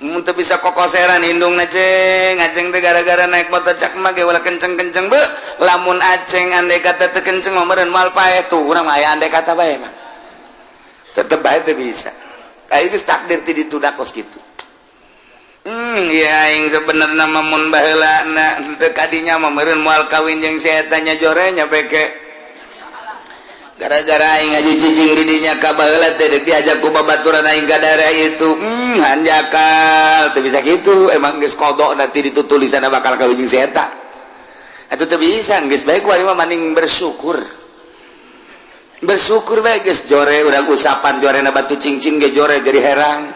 Mun teu bisa kokoseran indungna ceng, aceng teh gara-gara naik motor cak mah ge ulah kenceng-kenceng be. Lamun aceng andai kata teu kenceng mah meureun moal paeh tuh, urang mah aya andai kata bae mah. Tetep bae teu bisa. Aing geus takdir ti ditu da kos kitu. Ya aing sebenarnya mah mun baheula na teu kadinya mah meureun moal kawin jeung si eta nya jore nya beke. Gara-gara aing ngaju cicing di dinya ka baheula teh deuk diajak ku babaturan aing ka daerah itu. Hanjakal teu bisa kitu, emang geus kodok nanti ditu tulisanna bakal kawin jeung si eta. Atuh teu bisa, geus bae ku aing mah maning bersyukur. Bersyukur bae geus jore urang usapan jorena batu cincin ge jore jadi herang.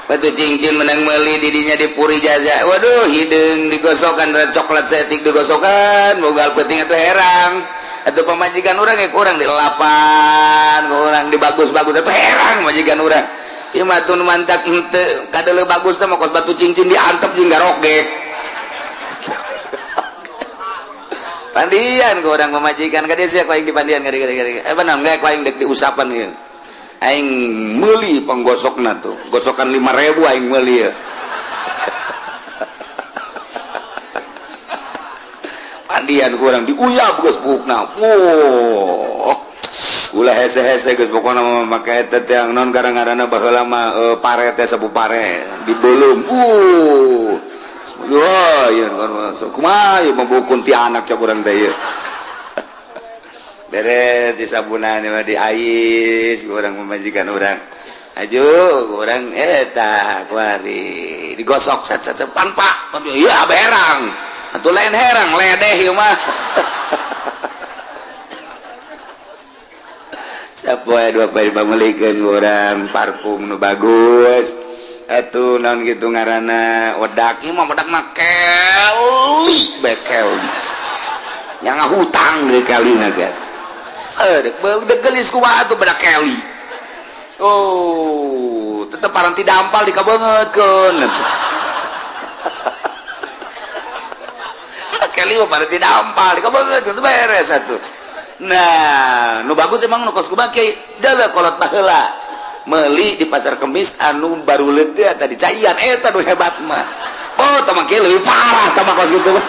Batu cincin menang meuli di dinya di puri jaza. Waduh, hideung digosokan coklat setik digosokan, bogal penting atuh herang. Atau pemajikan orang ya kurang di lapan, kurang di bagus-bagus atau herang majikan orang. Ieu mah tun mantak henteu kadeuleu bagus teh mah kos batu cincin diantep jeung garogek. Pandian ku urang pemajikan ka dieu sia ku aing dipandian ka dieu. Eh benar ge ku aing deuk diusapan ieu. Aing meuli panggosokna tuh, gosokan 5.000 aing meuli ieu. Pandian kurang diuyap geus buukna. Wah. Ulah hese-hese geus pokona mah make eta teh naon gara-garana baheula mah pare teh sapu pare dibeuleum. Wah, ieu kan masuk. Kumaha ieu mah bukun ti anak cak urang teh ieu. Beres disabunan mah diais urang pamajikan urang. Aju urang eta kuari digosok set set set pan pak. Iya berang. Atuh lain herang ledeh ieu mah. Sapoe dua poe dipameulikeun urang parfum nu bagus. Atuh naon kitu ngaranna wedak ieu mah wedak mah keli bekel. Nya ngahutang deui kalina ge. Deuk geulis kumaha atuh bedak keli. Oh, tetep paranti dampal dikabeungeutkeun. Keli mah paranti dampal dikabeungeutkeun teu beres atuh. Nah, nu bagus emang nu kos kumaha kiai deuleu kolot baheula. Meuli di pasar Kemis anu baruleut teh eta dicaian eta nu hebat mah. Oh, tah mah kieu leuwih parah tah mah kos kitu mah.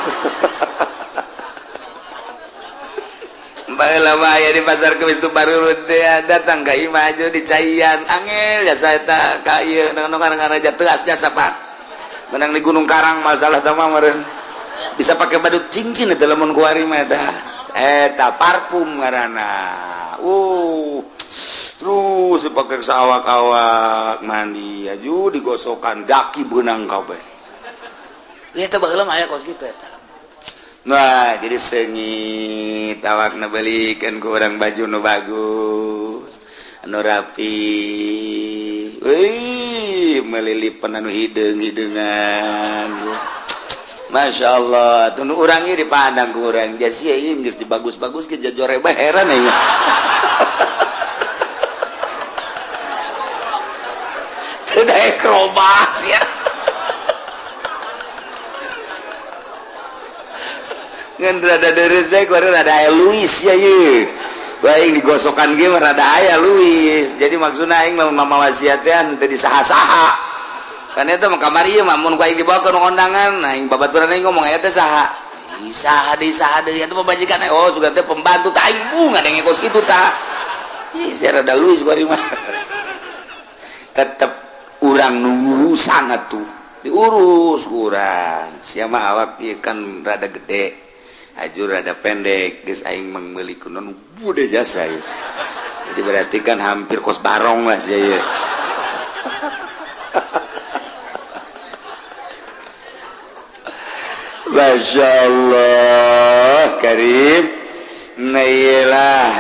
Baheula mah aya di pasar Kemis tu baruleut teh datang ka imah aju dicaian angel jasa eta ka ieu nu ngaranna teas jasa pak. Menang di Gunung Karang masalah tah mah meureun. Bisa pakai badut cincin eta lamun kuari mah eta. Eta parfum ngaranna. Terus dipakai saawak-awak mandi aju digosokan daki beunang kabeh. Ieu teh baheula mah aya kos kitu eta. Nah, jadi seungit awakna beulikeun ku urang baju nu bagus, anu rapi. Euy, meulilipan anu hideung-hideungan. Masya Allah, tunu urang ieu dipandang ku urang. Sia ieu geus dibagus-bagus ge jajore bae heran aing. Teu daek robah sia. Ngan rada deres bae ku rada aya Luis ya ieu. Bae digosokan ge mah rada aya Luis. Jadi maksudna aing lamun mamawa sia teh teu disaha-saha. Kan eta mah kamari ieu mah mun ku aing dibawa ke undangan, aing babaturan aing ngomong aya teh saha? Saha deui saha deui eta pamajikan. Oh, sugan teh pembantu tah aing bunga ngadenge kos kitu tah. Ih, sia rada Luis ku mah. Tetep urang nu ngurusan atuh. Diurus urang. Sia mah awak ieu kan rada gede. Ajur rada pendek, geus aing mah meuli kunaon bude jasa ieu. Jadi berarti kan hampir kos barong lah sia ieu. Masya Allah Karim. Nah iyalah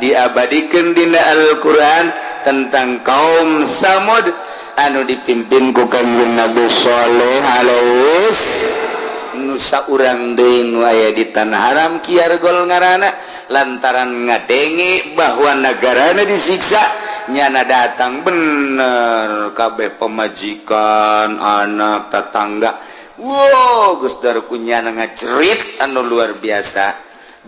diabadikan dina Al-Quran tentang kaum Samud anu dipimpin ku Kangjeng Nabi Shaleh alaihis nusa urang deui nu aya di tanah haram Kiargol ngaranna lantaran ngadenge bahwa nagarana disiksa nyana datang bener kabeh pemajikan anak tetangga. Wow, Gus Darkunyana ngacerit anu luar biasa.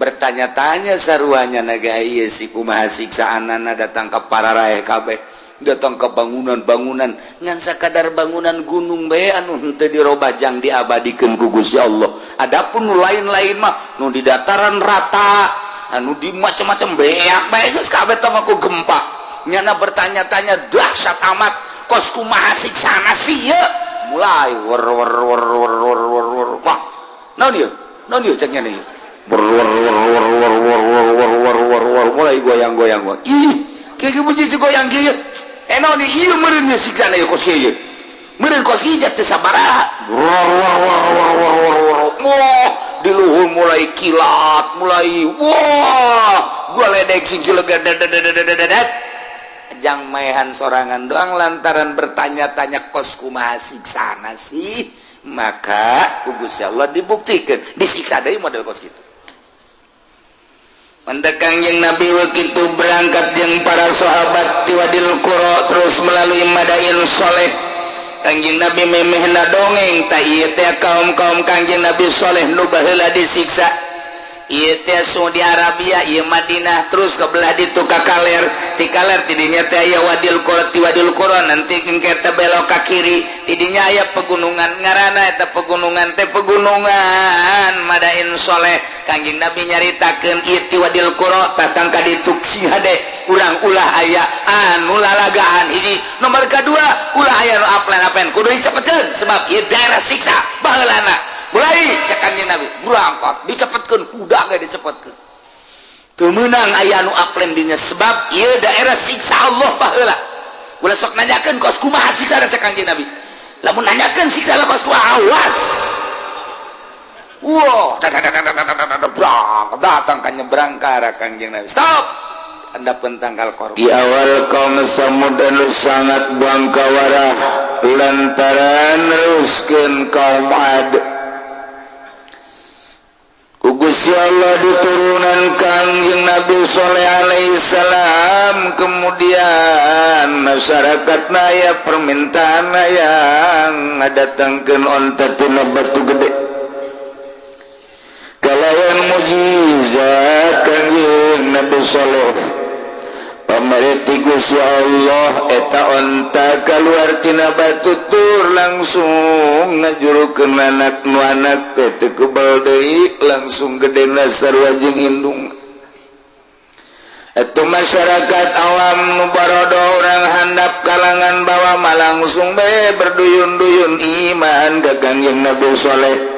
Bertanya-tanya saruanya naga ieu si kumaha siksaanana datang ka para raeh kabeh. Datang ke bangunan-bangunan, ngan sakadar bangunan gunung bae anu henteu dirobah jang diabadikeun ku Gusti Allah. Adapun nu lain-lain mah, nu di dataran rata, anu di macam-macam, beak bae geus kabeh teh ku gempa. Nyana bertanya-tanya, dahsyat amat, kos kumaha siksana sih ye? Mulai wer wer wer wer wer wer wer. Wah, naon ieu, naon ieu, cek nya ieu. Wer wer wer wer wer wer wer wer wer wer wer, mulai goyang-goyang. Ih, kieu bunyi si goyang kieu. Eh, naon ieu meureun siksana ieu, kos kieu meureun, kos ieu teh sabaraha. Wer wer wer wer wer wer wer. Wah, di luhur mulai kilat, mulai wah, gua ledek sing cilegan jang maehan sorangan doang. Lantaran bertanya-tanya kos kumaha siksana sih, maka ku Gusti Allah dibuktikan disiksa deui model kos kitu. Mantak Kangjeng Nabi begitu berangkat jeung para sahabat ti Wadil Qura, terus melalui Madain Soleh. Kangjeng Nabi memehna dongeng, tah ieu teh kaum-kaum Kangjeng Nabi Soleh nu baheula disiksa. Ieu teh Saudi Arabia, ieu Madinah, terus ke belah ditu ka kaler, ti kaler tidinya teh aya Wadil Qura. Ti Wadil Qura nanti engke teh belok ka kiri, tidinya aya pegunungan, ngaranna eta pegunungan teh Pegunungan Madain Soleh. Kangjeng Nabi nyaritakeun ieu ti Wadil Qura datang ka ditu, sing hade urang ulah aya anu lalagaan. Hiji, nomor kedua, ulah aya nu aplen-aplen, kudu dicepetkeun sebab ieu daerah siksa baheulana. Mulai cek Kangjeng Nabi berangkat, dicepetkeun, kuda ge dicepetkeun. Teu meunang aya anu aplen dinya sebab ieu daerah siksa Allah baheula. Ulah sok nanyakeun kos kumaha siksa. Cek Kangjeng Nabi, lamun nanyakeun siksa kos kumaha, awas. Wow, datang kan nyebrang ke arah Kangjeng Nabi. Stop. Anda pentangkal korban. Di awal kaum Samud anu sangat bangkawarah lantaran neruskeun kaum Ad. Ku Gusti Allah diturunan Kangjeng Nabi Soleh alaihissalam. Kemudian masyarakat naya permintaan yang ngadatangkeun onta tina batu gede kalayan mujizat Kangjeng Nabi Soleh. Pamareti Gusti Allah, eta onta keluar tina batu tur langsung ngajurukeun anak. Nu anak teh teu kebal deui, langsung gedena sarua jeung indung. Eta masyarakat awam nu barodo, urang handap, kalangan bawah mah langsung bae berduyun-duyun iman ka Kangjeng Nabi Soleh,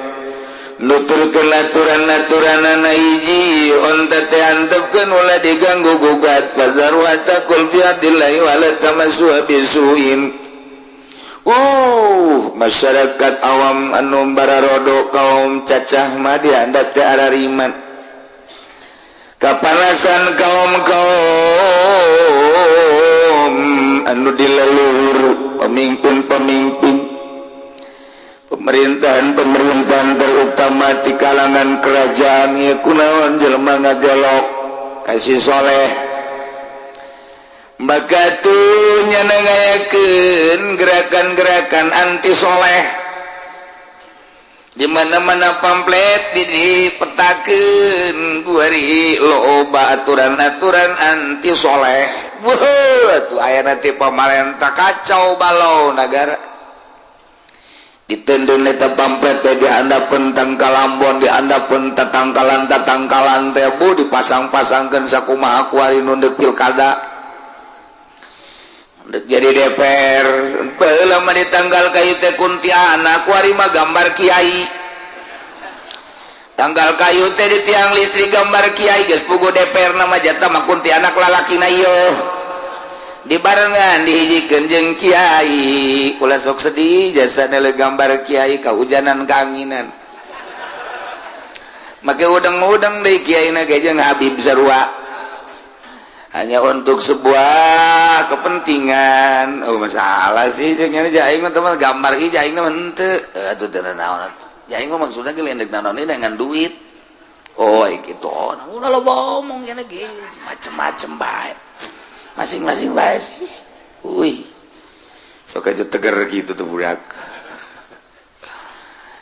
nuturkeun aturan-aturanana. Hiji, onta teh antepkeun, ulah diganggu gugat. Fadzaruha ta'kul fi ardillahi wala tamassuha bisuin. Masyarakat awam anu bararodo, kaum cacah mah dihandap teh arariman kapanasan. Kaum kaum anu di leluhur, pemimpin-pemimpin, pemerintahan-pemerintahan, terutama di kalangan kerajaan ya, kunaon jelema ngagelok ka si Soleh? Maka tuh nyana ngayakeun gerakan-gerakan anti Soleh di mana-mana, pamflet dipetakeun kuari loba aturan-aturan anti Soleh. Wah, tuh aya nanti pamarentah kacau balau negara. Ditendun eta pamflet teh dihandapeun tangkalambon, dihandapeun tatangkalan tatangkalan teh, bu, dipasang-pasangkeun sakumaha kuari nu deuk pilkada, deuk jadi DPR. Baheula mah di tanggal kayu teh kuntianak, kuari mah gambar kiai. Tanggal kayu teh di tiang listrik gambar kiai. Geus puguh DPR nama jatah mah kuntianak lalakina ieu dibarengan dihijikeun jeung kiai. Ulah sok sedih, jasa nele gambar kiai kahujanan kaanginan, make udang-udang deui kiai na ge jeung Habib sarua, hanya untuk sebuah kepentingan. Oh, masalah sih jeung nya aing mah teman gambar ieu, aing mah henteu atuh teu naon atuh. Aing mah maksudna ge lain naon dengan duit. Oh, gitu. Oh, nah, udah lo ngomong gini macem-macem bae, masing-masing bae sih. Wih, sok aja tegar gitu tuh budak.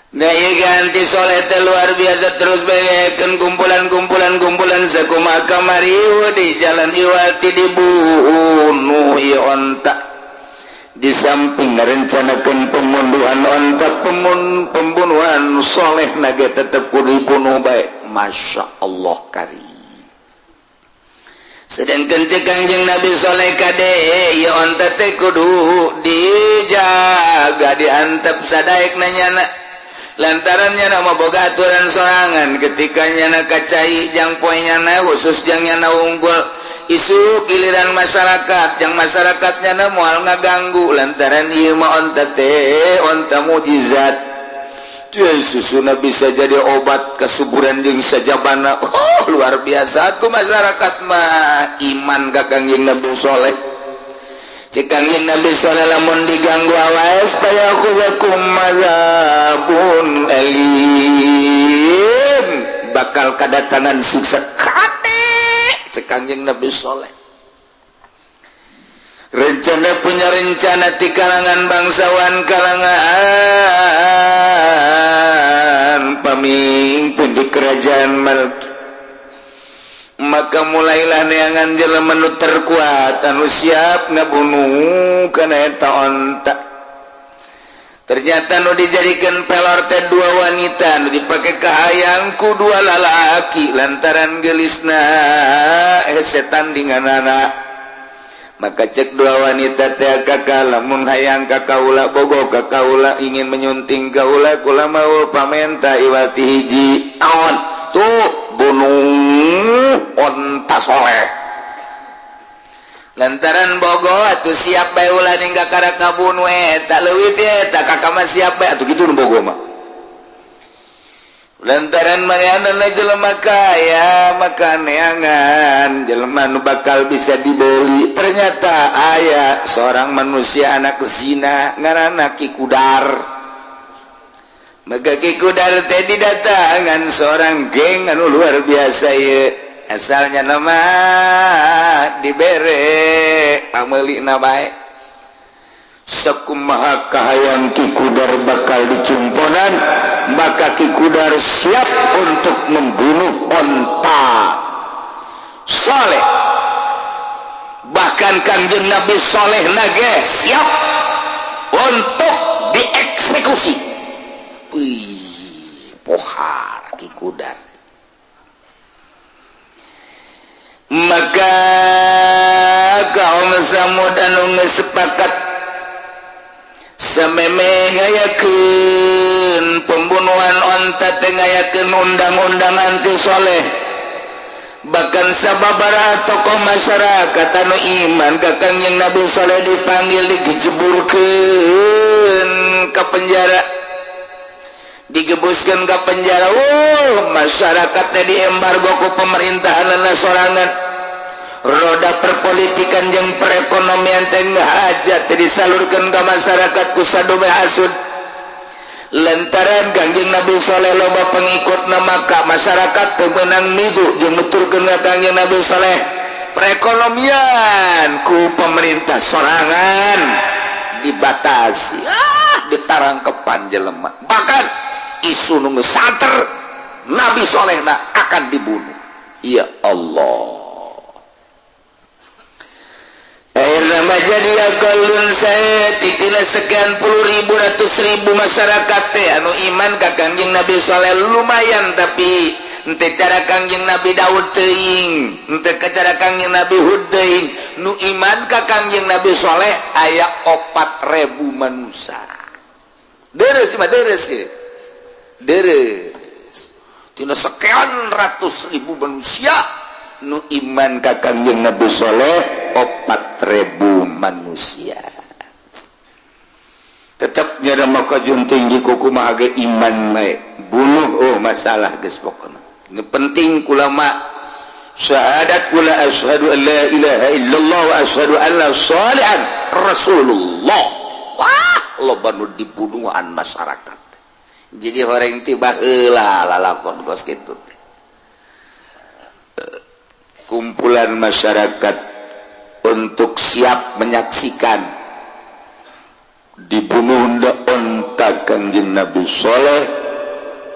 Nah, ieu ganti soleh teh luar biasa, terus bayakeun kumpulan-kumpulan kumpulan sakumaha kamari di jalan iwati dibunuh ieu onta. Di samping ngarencanakeun pembunuhan onta, pembunuhan soleh nage tetep kudu dibunuh bae. Masya Allah kari. Sedangkan cek Kangjeng Nabi Soleh, kade ieu onta teh kudu dijaga, diantep sadaek nanyana, lantarannya nama boga aturan sorangan. Ketika nyana kacai jang poe nyana khusus, jang nyana unggul, isu giliran masyarakat yang masyarakatnya na moal ngaganggu, lantaran ieu mah onta teh onta mujizat. Dia susuna bisa jadi obat kesuburan jeung sajabana. Oh, luar biasa ku masyarakat mah iman ka Kangjeng Nabi Soleh. Cek Kangjeng Nabi Soleh, lamun diganggu awas, fayakhudzakum adzabun alim, bakal kedatangan siksa kate. Cek Kangjeng Nabi Soleh, rencana punya rencana di kalangan bangsawan, kalangan pemimpin di kerajaan Malki. Maka mulailah neangan jelema nu terkuat anu siap ngabunuh kana eta onta. Ternyata nu dijadikan pelor teh dua wanita, nu dipake kahayang ku dua lalaki, lantaran gelisna hese tandinganana. Maka cek dua wanita teh, "Kakak, lamun hayang ka kaula, bogo ka kaula, ingin menyunting kaula, kula mau pamenta iwati hiji." "Naon tuh?" "Bunuh onta soleh." Lantaran bogo atuh siap bae, ulah ningga karak ngabunuh eta leuwih teh eta kakak mah siap bae atuh kitu nu bogo mah. Lantaran manehna jelema kaya, maka neangan jelema nu bakal bisa dibeli. Ternyata aya seorang manusia anak zina ngaranna Ki Kudar. Maka Ki Kudar teh didatangan seorang geng anu luar biasa ye, asalnya nama dibere ameulina bae. Sakumaha kahayang Ki Kudar bakal dicumponan, maka Ki Kudar siap untuk membunuh onta Soleh. Bahkan Kangjeng Nabi Soleh nage siap untuk dieksekusi. Wih, pohar Ki Kudar. Maka kaum Samud anu geus sepakat sameme ngayakeun pembunuhan onta teh ngayakeun undang-undang anti soleh. Bahkan sababaraha tokoh masyarakat anu iman ka Kangjeng Nabi Soleh dipanggil, digejeburkeun ke penjara, digebuskan ke penjara. Oh, masyarakatnya diembargo ku pemerintahan sorangan. Roda perpolitikan jeung perekonomian teh hajat disalurkan ke masyarakat ku sadume hasud, lantaran Kangjeng Nabi Soleh loba pengikut, maka masyarakat teu meunang migu jeung nuturkeun ka Kangjeng Nabi Soleh. Perekonomian ku pemerintah sorangan dibatasi, ah, ditarangkepan jelema. Bahkan isu nu sater Nabi Solehna akan dibunuh. Ya Allah. Akhirnya jadi akalun saya titina sekian puluh ribu, ratus ribu masyarakat teh anu iman ka Kangjeng Nabi Soleh lumayan, tapi ente cara Kangjeng Nabi Daud teuing, ente ke cara Kangjeng Nabi Hud teuing. Nu iman ka Kangjeng Nabi Soleh aya 4000 manusia. Deres mah deres ya, deres. Tina sekian ratus ribu manusia, nu iman ka Kangjeng Nabi Soleh 4000 manusia. Tetap nyada maka junting di kuku mah iman bae bunuh. Oh, masalah geus pokona. Nu penting kula mah syahadat kula, asyhadu an la ilaha illallah wa asyhadu anna salihan rasulullah. Wah, loba nu dibunuhan masyarakat. Jadi horeng tiba heula lalakon kos kitu teh. Kumpulan masyarakat untuk siap menyaksikan dibunuh onta Kangjeng. Nabi Soleh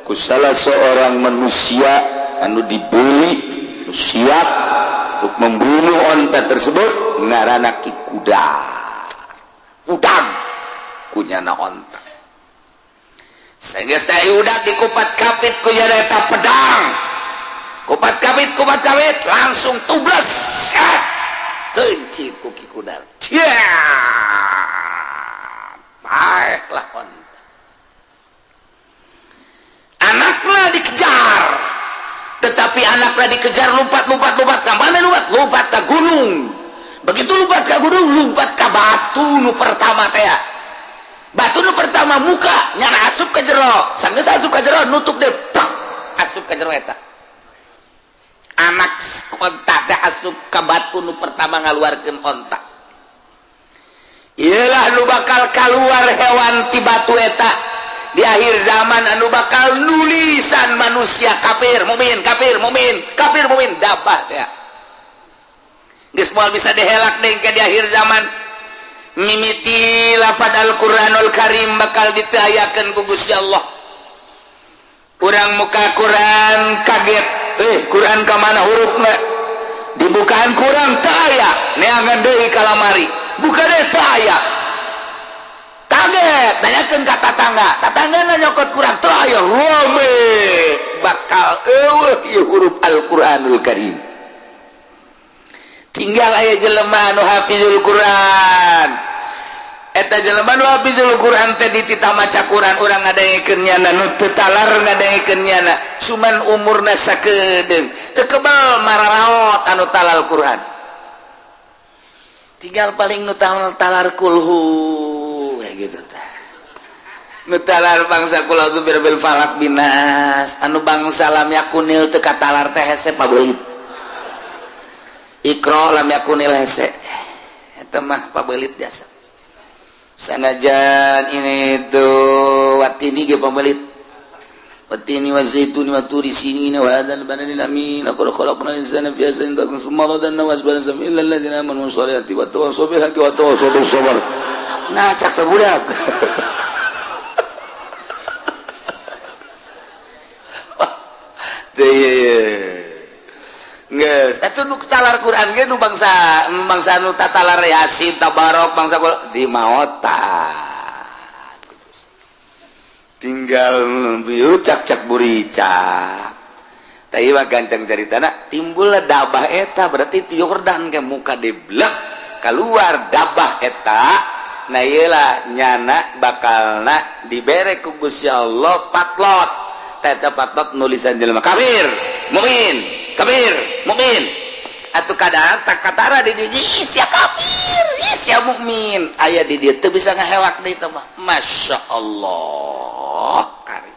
ku salah seorang manusia anu dibeli, siap untuk membunuh onta tersebut, ngaranna Ki Kuda. Udang kunyana onta. Sehingga saya udah dikupat kapit ku eta pedang. Kupat kapit, kupat kapit, langsung tubles. Kencit ku Ki Kudar. Paeh lah onta. Anaknya dikejar. Tetapi anaknya dikejar lompat, lompat, lompat. Sampai lompat? Lompat ke gunung. Begitu lompat ke gunung, lompat ke batu nu pertama teh. Batu nu pertama muka nyana asup ke jero. Sanggeus asup ke jero, nutup deh, plak, asup ke jero eta. Anak onta teh asup ke batu nu pertama ngaluarkeun onta. Iyalah nu bakal keluar hewan ti batu eta di akhir zaman, anu bakal nulisan manusia kafir mukmin, kafir mukmin, kafir mukmin, dabah teh. Geus moal bisa dihelak deui ke di akhir zaman. Mimiti lafad Al-Qur'anul Karim bakal ditayakeun ku Gusti Allah. Urang muka Quran kaget, eh, Quran ka mana hurufna? Dibukaan Quran teu aya, neangan deui ka lamari, buka deui teu aya. Kaget, nanyakeun ka tatangga, tatangga nyokot Quran teu aya. Rame, bakal eueuh ieu huruf Al-Qur'anul Karim. Tinggal aya jelema anu hafizul Quran. Eta jelema nu hafizul Quran teh dititah maca Quran, urang ngadengekeun nyana, nu teu talar ngadengekeun nyana, cuman umurna sakedeung, teu kebal mararaot anu talar Quran. Tinggal paling nu talar kulhu kayak gitu tah. Nu talar bangsa kul a'udzu birabbil falaq, binas, anu bangsa lam yakunil teu katalar teh hese pabelit. Iqra, lam yakunil hese, eta mah pabelit jasa. Sanajan ini tuh watini ge pabelit. Watini wa zaituni wa turi sinina wa hadzal baladil amin, laqad khalaqnal insana fi ahsani taqwim, tsumma radadnahu asfala safilin illa alladziina amanu wassalihati wa tawassaw bil haqqi wa tawassaw bis sabr. Nah, cak teh budak. Teu geus atuh nu talar Quran ge nu bangsa bangsa nu tatalar Yasin, Tabarok, bangsa di maota. Tinggal bieu cak-cak buricak. Tapi mah gancang caritana, timbullah dabah eta berarti ti Yordan ke muka diblek keluar dabah eta. Nah, iyalah nyana bakalna dibere ku Gusti Allah patlot. Eta patlot nulisan jelema kafir mukmin, kafir mukmin. Atuh kadang tak katara di dieu, sia kafir, sia mukmin, aya di dieu teu bisa ngahelak deui teh mah. Masya Allah, kari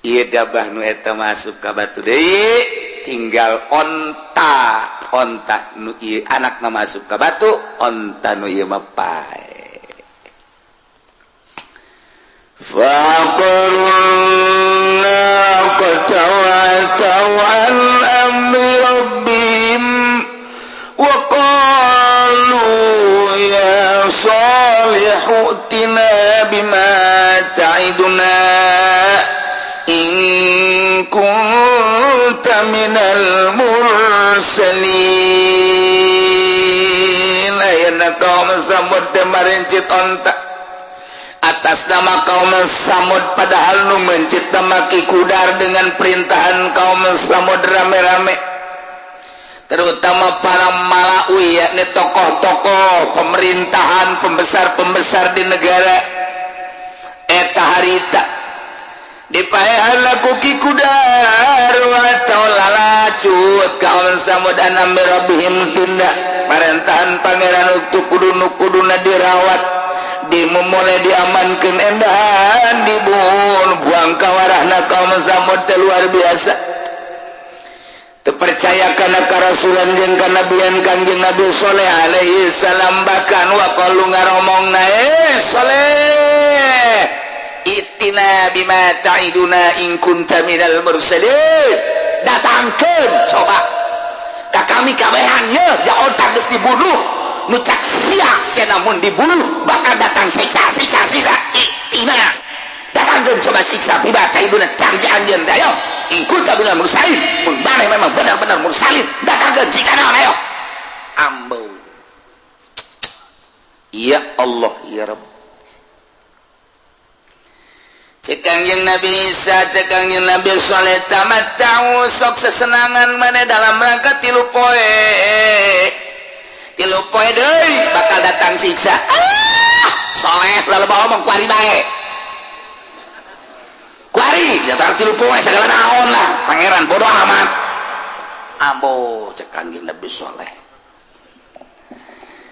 ieu dabah nu eta masuk ka batu deui, tinggal onta. Onta nu ieu anakna masuk ka batu, onta nu ieu mah pae. فعقروا الناقة وعتوا عن أمر ربهم وقالوا يا صالح ائتنا بما تعدنا إن كنت من المرسلين. Ayeuna kaum Samud teh marencit onta atas nama kaum Samud, padahal nu mencit nama Ki Kudar dengan perintahan kaum Samud rame-rame, terutama para malaui, yakni tokoh-tokoh pemerintahan, pembesar-pembesar di negara eta harita. Dipaehan ku Ki Kudar atau lalacut kaum Samud an amri rabbihim, tindak parentahan pangeran untuk kudu nu kuduna dirawat, dimulai diamankan, endahan dibunuh, buang kawarahna kaum Samud teh luar biasa. Terpercaya karena karasulan jeung kanabian Kangjeng Nabi Soleh alaihi salam. Bahkan wa qalu, ngaromong, eh Soleh, i'tina bima ta'iduna in kunta minal mursalin, datangkeun coba ka kami kabehan ye ja onta geus dibunuh, nu cak sia cenah mun dibunuh bakal datang siksa, siksa, siksa. Siksa bima ta'iduna janji anjeun teh. Ayo, in kunta minal mursalin, mun maneh memang benar-benar mursalin, datangkeun siksa naon, ayo. Ambeu, ya Allah, ya Rabb. Cek Kangjeng Nabi Isa, cek Kangjeng Nabi Soleh, tamatta'u, sok sesenangan maneh dalam rangka 3 poe. 3 poe deui bakal datang siksa. Ah, Soleh lalu bawa ngomong, kuari bae, kuari jantar 3 poe segala naon lah, pangeran bodoh amat. Ambo, cek Kangjeng Nabi Soleh,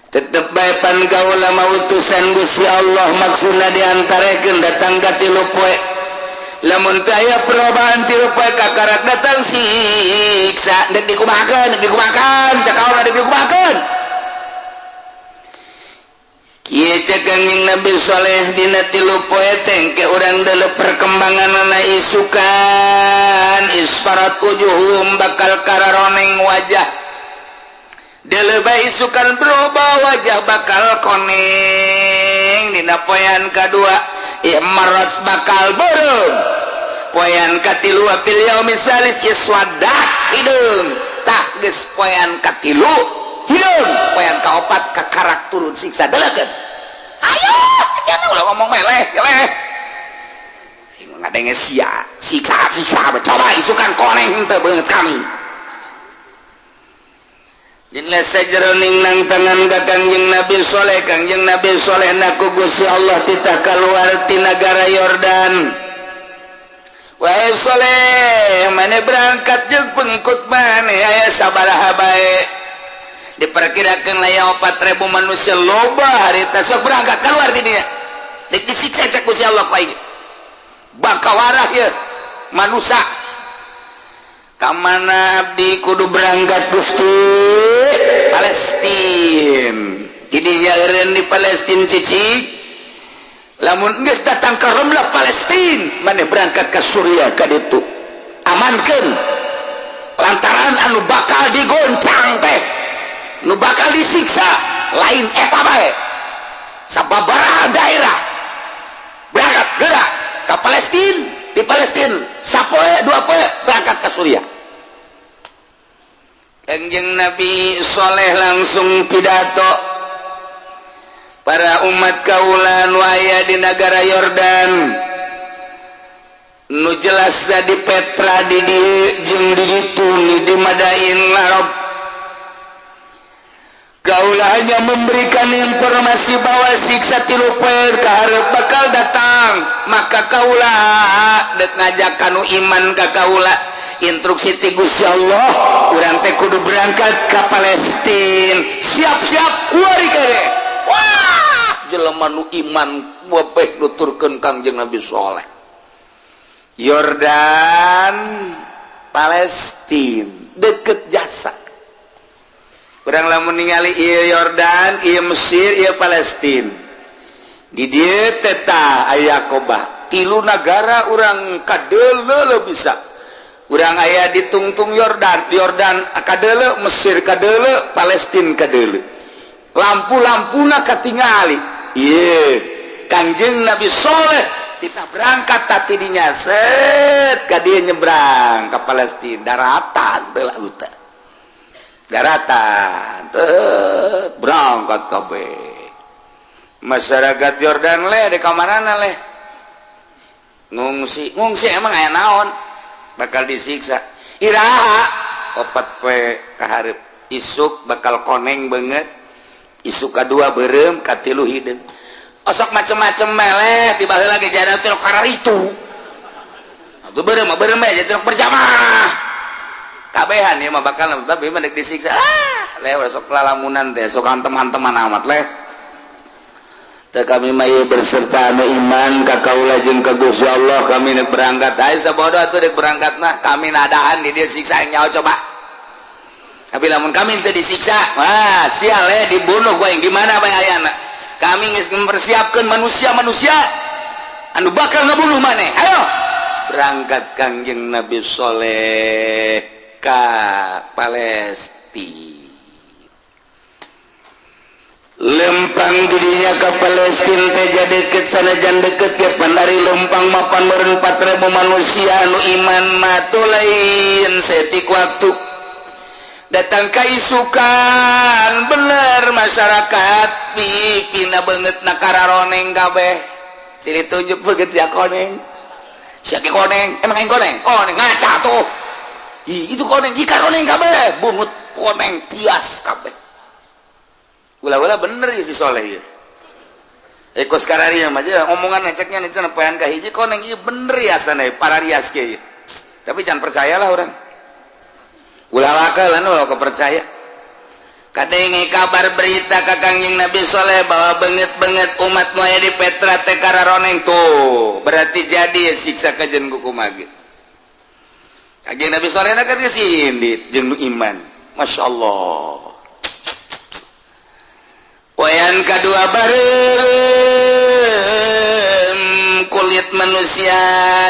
tetep bae pan kaula mah utusan Gusti Allah. Maksudna diantarekeun datang ka 3 poe, lamun teu aya perubahan 3 poe, kakarak datang siksa. Dek dikumahakeun, dek dikumahakeun, cek kaula, dek dikumahakeun? Kieu cek Kangjeng Nabi Soleh, dina 3 poe teh engke urang deuleu perkembanganna. Isukan isfarat wujuhum, bakal kararoneng wajah. Deuleu bae, isukan berubah wajah, bakal koneng. Dina poean kadua ihmarrat, bakal beureum. Poean katilu, fil yaumi salis iswadat, hideung. Tah, geus poean katilu hideung, poean kaopat kakarak turun siksa. Deleukeun, ayo, jangan ulah ngomong meleh meleh, ngadenge sia siksa siksa. Coba isukan koneng teu beungeut kami. Dina sajeroning nang tangan ka Kangjeng Nabi Soleh, Kangjeng Nabi Soleh naku Gusti Allah titah keluar ti nagara Yordan. Wahai Soleh, maneh berangkat jeung pengikut maneh aya sabaraha bae, diperkirakan aya 4000 manusia, loba harita. Sok berangkat keluar di dinya, dek disiksa cek Gusti Allah ku aing, bakal warah ya manusia. Kamana abdi kudu berangkat, Gusti? Palestin. Jadi eureun di Palestin, cici. Lamun geus datang ke Ramlah Palestin, maneh berangkat ke Suriah ka ditu, amankeun, lantaran anu bakal digoncang teh, nu bakal disiksa lain eta bae, sababaraha daerah. Berangkat gerak ke Palestin. Di Palestin sapoe 2 poe, berangkat ke Suriah. Kangjeng Nabi Soleh langsung pidato, para umat kaula nu aya di negara Yordan, nu jelas di Petra di dieu jeung di ditu di Madain Arab, kaula hanya memberikan informasi bahwa siksa 3 poe kaharep bakal datang. Maka kaula dek ngajak kanu iman ka kaula, instruksi ti Gusti Allah, urang teh kudu berangkat ke Palestina, siap-siap kuari kene. Wah, jelema nu iman wabeh nuturkeun Kangjeng Nabi Soleh. Yordan Palestina deket jasa. Urang lamun ningali ieu Yordan, ieu Mesir, ieu Palestina, di dieu teh tah aya Koba. Tilu nagara urang kadeuleu bisa. Urang aya di tungtung Yordan, Yordan kadeuleu, Mesir kadeuleu, Palestina kadeuleu, lampu-lampuna katingali. Ieu Kangjeng Nabi Soleh kita berangkat tadi dinya, set ka dieu, nyebrang ke Palestina, daratan teu lautan, daratan teu, berangkat kabeh. Masyarakat Yordan leh di kamarana leh ngungsi ngungsi, emang aya naon, bakal disiksa. Iraha? 4 poe kaharep, isuk bakal koneng banget, isuk kedua beureum, katilu hideung. Osok macem-macem meleh, tiba lagi jadi tilok karar itu atuh, beureum mah beureum bae, jadi tilok berjamaah kabehan ya mah bakal babi mah disiksa. Ah leh, sok lalamunan teh sok antem-anteman amat leh. Teu, kami mah ieu berserta anu iman ka kaula jeung ka Gusti Allah, kami nek berangkat. Ayo sabodo atuh dek berangkat mah, kami nadaan di dieu siksa yang nyawa, coba. Tapi lamun kami teu disiksa, wah sial eh, dibunuh gua yang gimana bae ayana. Kami geus mempersiapkan manusia-manusia anu bakal ngebunuh maneh. Ayo berangkat. Kangjeng Nabi Soleh ka Palestina. Lempang dirinya ke Palestina teh jadi deket sanajan deket ke dari Lempang mapan meureun 4000 manusia anu iman mah tuh lain setik waktu datang ka isukan bener masyarakat pipina banget nakara roneng kabeh. Silih tunjuk beget, sia koneng, sia koneng, emang yang koneng, koneng ngaca tuh. Ih, itu koneng jika koneng kabeh bungut koneng tias kabeh. Ulah-ulah bener ya si Soleh ya. Eko sekarang ini aja omongan ngeceknya nih cenah poean kahiji koneng, iya bener ya sana para rias kieu. Tapi jangan percayalah orang. Ulah waka lah, ulah kepercaya. Kadenge kabar berita ka Kangjeng Nabi Soleh bahwa banget-banget umat nu aya di Petra teh kararoneng tuh, berarti jadi ya siksa kajen ku kumaha. Kangjeng Nabi Soleh kan geus indit jeung nu iman. Masya Allah. Poean kedua bareng kulit manusia,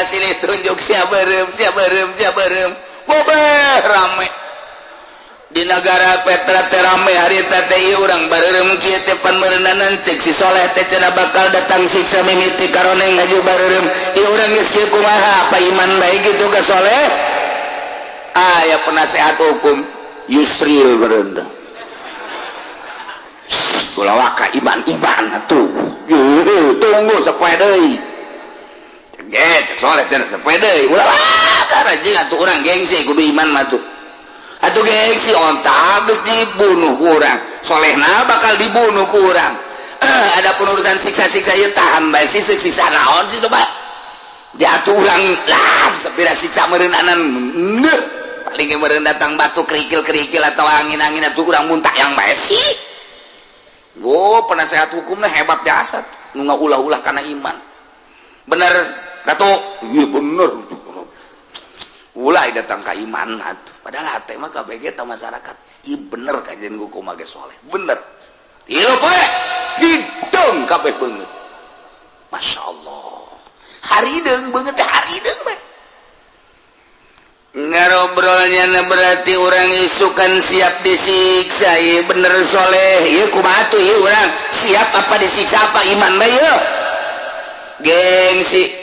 silih tunjuk, sia berem, sia berem, sia berem. Bobeh rame di negara Petra teh, rame harita teh. Ieu urang bareureum kieu teh pan meureunanan cek si Soleh teh cenah bakal datang siksa mimiti karoneng ngaju bareureum. Ieu urang geus kieu kumaha, apa iman bae gitu ka Soleh? Aya penasehat hukum Yusril berendah. Ulah waka iman iman atuh, tunggu sapoe deui. Cek Soleh teh sapoe deui, ulah waka rajin atuh, urang gengsi kudu iman mah tuh atuh. Gengsi onta geus dibunuh ku urang, Solehna bakal dibunuh ku urang. Ada urusan siksa-siksa ieu tahan bae sih, siksa naon sih coba jatuh urang lah sapira siksa meureunanan neuh paling meureun datang batu kerikil-kerikil atau angin-angin atuh urang muntah yang bae sih. Go penasehat hukumnya hebat jasa nu ulah-ulah karena iman. Bener Ratu, iya bener, ulah datang ke iman atuh. Padahal hati mah KBG ta masyarakat, iya bener kajian hukum ge soleh bener. Iya poe hidung kabeh beungeut. Masya Allah, harideung beungeut teh, harideung bae ngarobrolnya. Berarti orang isukan siap disiksa. Iya bener soleh, iya kumaha tuh, iya orang siap apa disiksa apa iman bae yeuh. Gengsi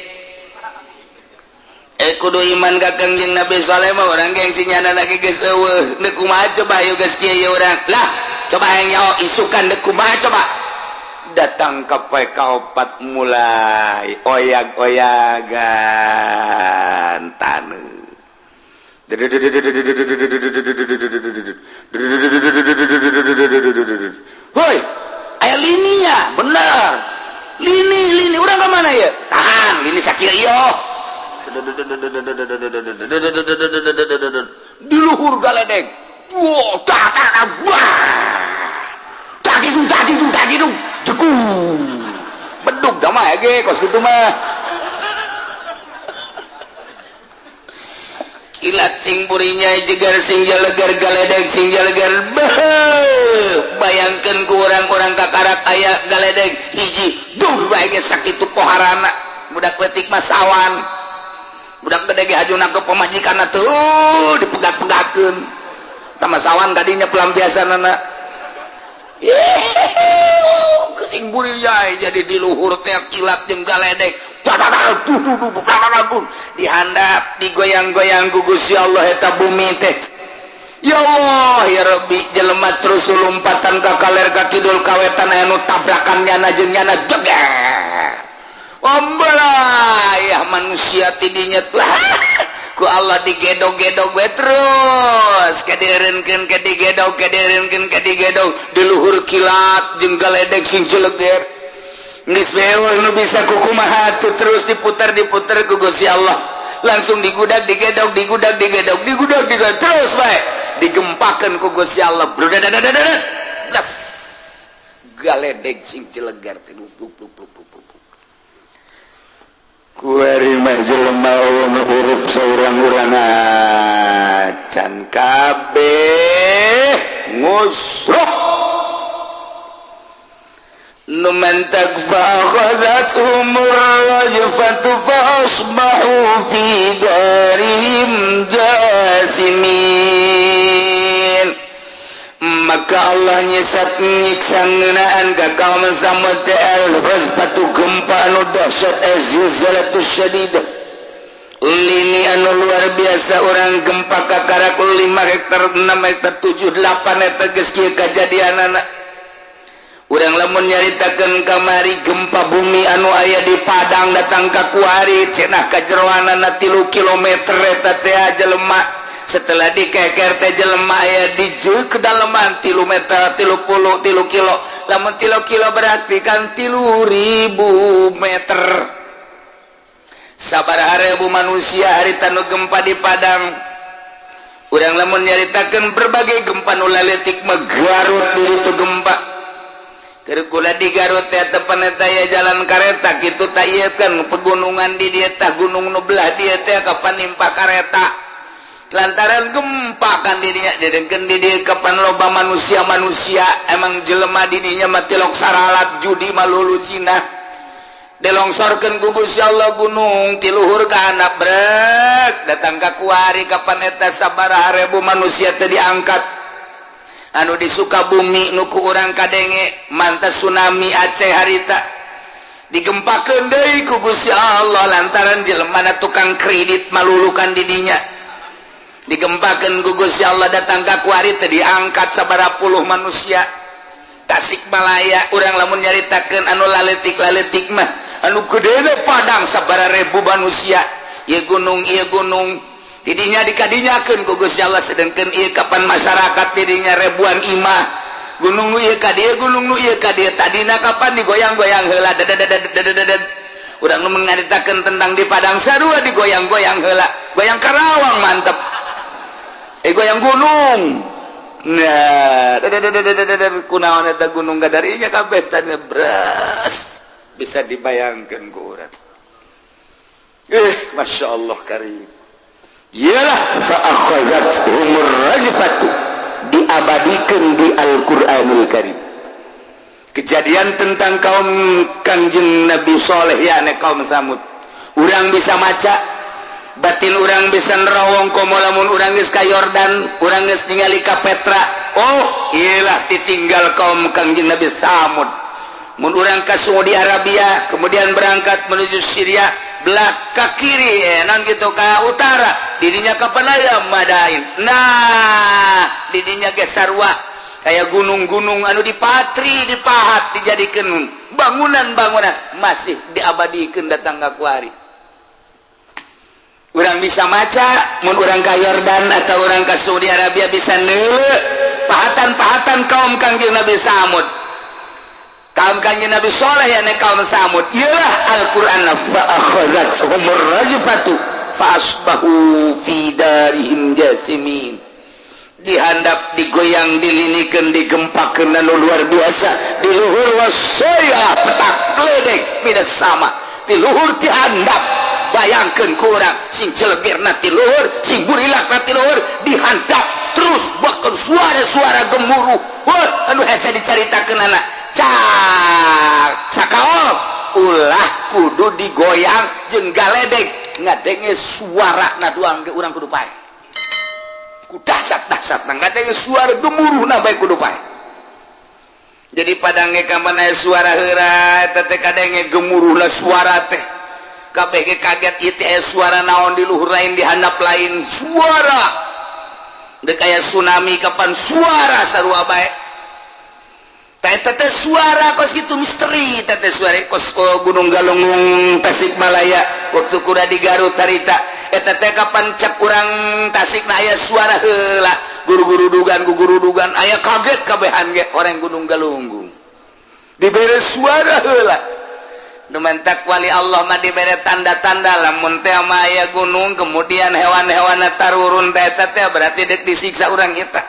kudu iman ka Kangjeng Nabi Soleh mah orang gengsi nyana lagi geus eueuh. Deuk kumaha coba yeuh geus kieu ieu urang lah, coba hayang nyaho isukan deuk kumaha coba. Datang ke poe kaopat mulai oyag-oyagan taneuh. Hoi, aya lininya, bener. Lini, lini, urang ke mana ya? Tahan, lini sakit iyo. Di luhur galedeg. Wah, tak tak wah. Tak itu, tak itu, tak itu. Jekung. Bedug dah mah ge kos kitu mah. Kilat sing burinya jegar sing jalegar galedeg sing jalegar. Bayangkan ku orang-orang kakarak aya galedeg hiji duh bae ge sakitu poharana. Budak leutik mah sawan, budak gede ge hajuna ke pamajikanna tuh dipegat-pegatkeun tama sawan tadinya pelampiasanana. Sing burinya jadi di luhur teh kilat jeung galedeg dihandap digoyang-goyang ku Gusti Allah eta bumi teh. Ya Allah ya Rabbi, jelema terus lompatan ka kaler ka kidul ka wetan, aya nu tabrakan nyana jeung nyana jeger ya manusia tidinya tuh ku Allah digedog-gedog we terus kadieureunkeun ka digedog, kadieureunkeun ka digedog di luhur kilat jeung galedeg sing jeleger geus beul nu bisa kukumaha tuh. Terus diputar diputar ku Gusti Allah, langsung digudag digedog, digudag digedog, digudag digedog, terus bae digempakeun ku Gusti Allah, blas galedeg sing jelegar teh pluk pluk pluk pluk pluk. Kuari mah jelema nu hirup saurang-urang acan kabeh ngusruk nu mantak fa akhadhathum rajfatu fa asbahu fi darihim jasimin. Maka Allah nyesat nyiksa ngeunaan ka kaum Samud teh al-rajfatu, gempa anu dahsyat, az-zilzalatu syadidah, lini anu luar biasa. Orang gempa kakarak 5 hektar, 6 hektar, 7, 8 hektar, geus kieu kajadianana. Urang lamun nyaritakeun kamari gempa bumi anu aya di Padang datang ka kuari, cenah kajeroanana 3 kilometer eta teh jelema. Setelah dikeker teh jelema aya di kedalaman 3 meter, 33 kilo. Lamun 3 kilo berarti kan 3000 meter. Sabaraha ribu manusia harita nu gempa di Padang. Urang lamun nyaritakeun berbagai gempa nu laletik mah, Garut di itu gempa. Kula di Garut teh tepan eta ya jalan kareta kitu ta, ieu kan pegunungan di dieu tah, gunung nu belah dieu teh kapan nimpa kareta lantaran gempa kan di dinya. Didengkeun di dieu kapan loba manusia-manusia, emang jelema di dinya mah tilok saralat judi malulu Cina. Dilongsorkeun ku Gusti Allah gunung ti luhur ka handap, brek datang ka kuari. Kapan eta sabaraha ribu manusia teh diangkat. Anu di Sukabumi nu ku urang kadenge mantas tsunami Aceh harita digempakeun deui ku Gusti Allah lantaran jelema tukang kredit malulukan didinya. Digempakeun ku Gusti Allah datang ka kuari teh diangkat sabaraha puluh manusia. Tasikmalaya, urang lamun nyaritakeun anu laletik-laletik mah, anu gede Padang sabaraha ribu manusia. Ieu gunung, ieu gunung tidinya dikadinyakeun ku Gusti Allah, sedangkan ieu kapan masyarakat tidinya ribuan imah. Gunung nu ieu ka dieu, gunung nu ieu ka dieu, tadina kapan digoyang-goyang heula dadadadadadadad. Urang nu mengaritakeun tentang di Padang sarua digoyang-goyang heula, goyang Karawang mantep, eh goyang gunung. Nah, dadadadadadad, kunaon eta gunung gadarinya kabeh tadi beres, bisa dibayangkan ku urang. Eh, masya Allah karim. Iyalah, fa akhadhathumur rajfatu, diabadikan di Al-Qur'anul Karim kejadian tentang kaum Kangjeng Nabi Soleh ya, kaum Samud. Urang bisa maca, batin urang bisa nerawong, komo lamun urang geus ka Yordan, urang geus ningali ka Petra, oh iyalah ditinggal kaum Kangjeng Nabi Samud. Mun urang ka Saudi Arabia, kemudian berangkat menuju Syria, belah ke kiri, non gitu, ke utara didinya kapan aya Madain. Nah, didinya ge sarua kayak gunung-gunung anu dipatri, dipahat, dijadikan bangunan-bangunan, masih diabadikan datang ke kuari. Urang bisa maca mun urang ka Yordan atau urang ke Saudi Arabia, bisa neuleu pahatan-pahatan kaum Kangjeng Nabi Samud, kaum Kangjeng Nabi Soleh ya, kaum Samud. Iyalah Al-Qur'an, fa akhadhathumur rajfatu fa asbahu fi darihim jasimin. Dihandap, digoyang, dilinikan, digempakeun anu luar biasa di luhur, wasaya petak geledek minas sama di luhur, dihandap. Bayangkan kurang sing celegirna ti luhur, sing burilakna ti luhur, dihandap terus, bahkan suara-suara gemuruh. Wah, anu hese dicaritakeun anak cak cakaol ulah kudu digoyang jeung galedek, ngadenge suara na doang ge urang kudu pae ku dahsyat-dahsyat. Nah, ngadenge suara gemuruh na bae kudu pae. Jadi Padang ge kapan aya suara heura eta teh kadenge gemuruh lah suara teh, kabeh ge kaget, ieu teh aya suara naon di luhur lain, di handap lain suara. Dek aya tsunami kapan suara sarua bae. Teh teh suara kos gitu misteri teh teh suara kos, oh, Gunung Galunggung Tasikmalaya waktu kuda di Garut harita eta teh kapan cek urang Tasik na aya suara heula guru-guru dugan guru dugan aya kaget kabehan ge orang Gunung Galunggung dibere suara heula. Nu mantak wali Allah mah dibere tanda-tanda, lamun teh mah aya gunung kemudian hewan-hewan tarurun teh, eta teh berarti dek disiksa urang. Eta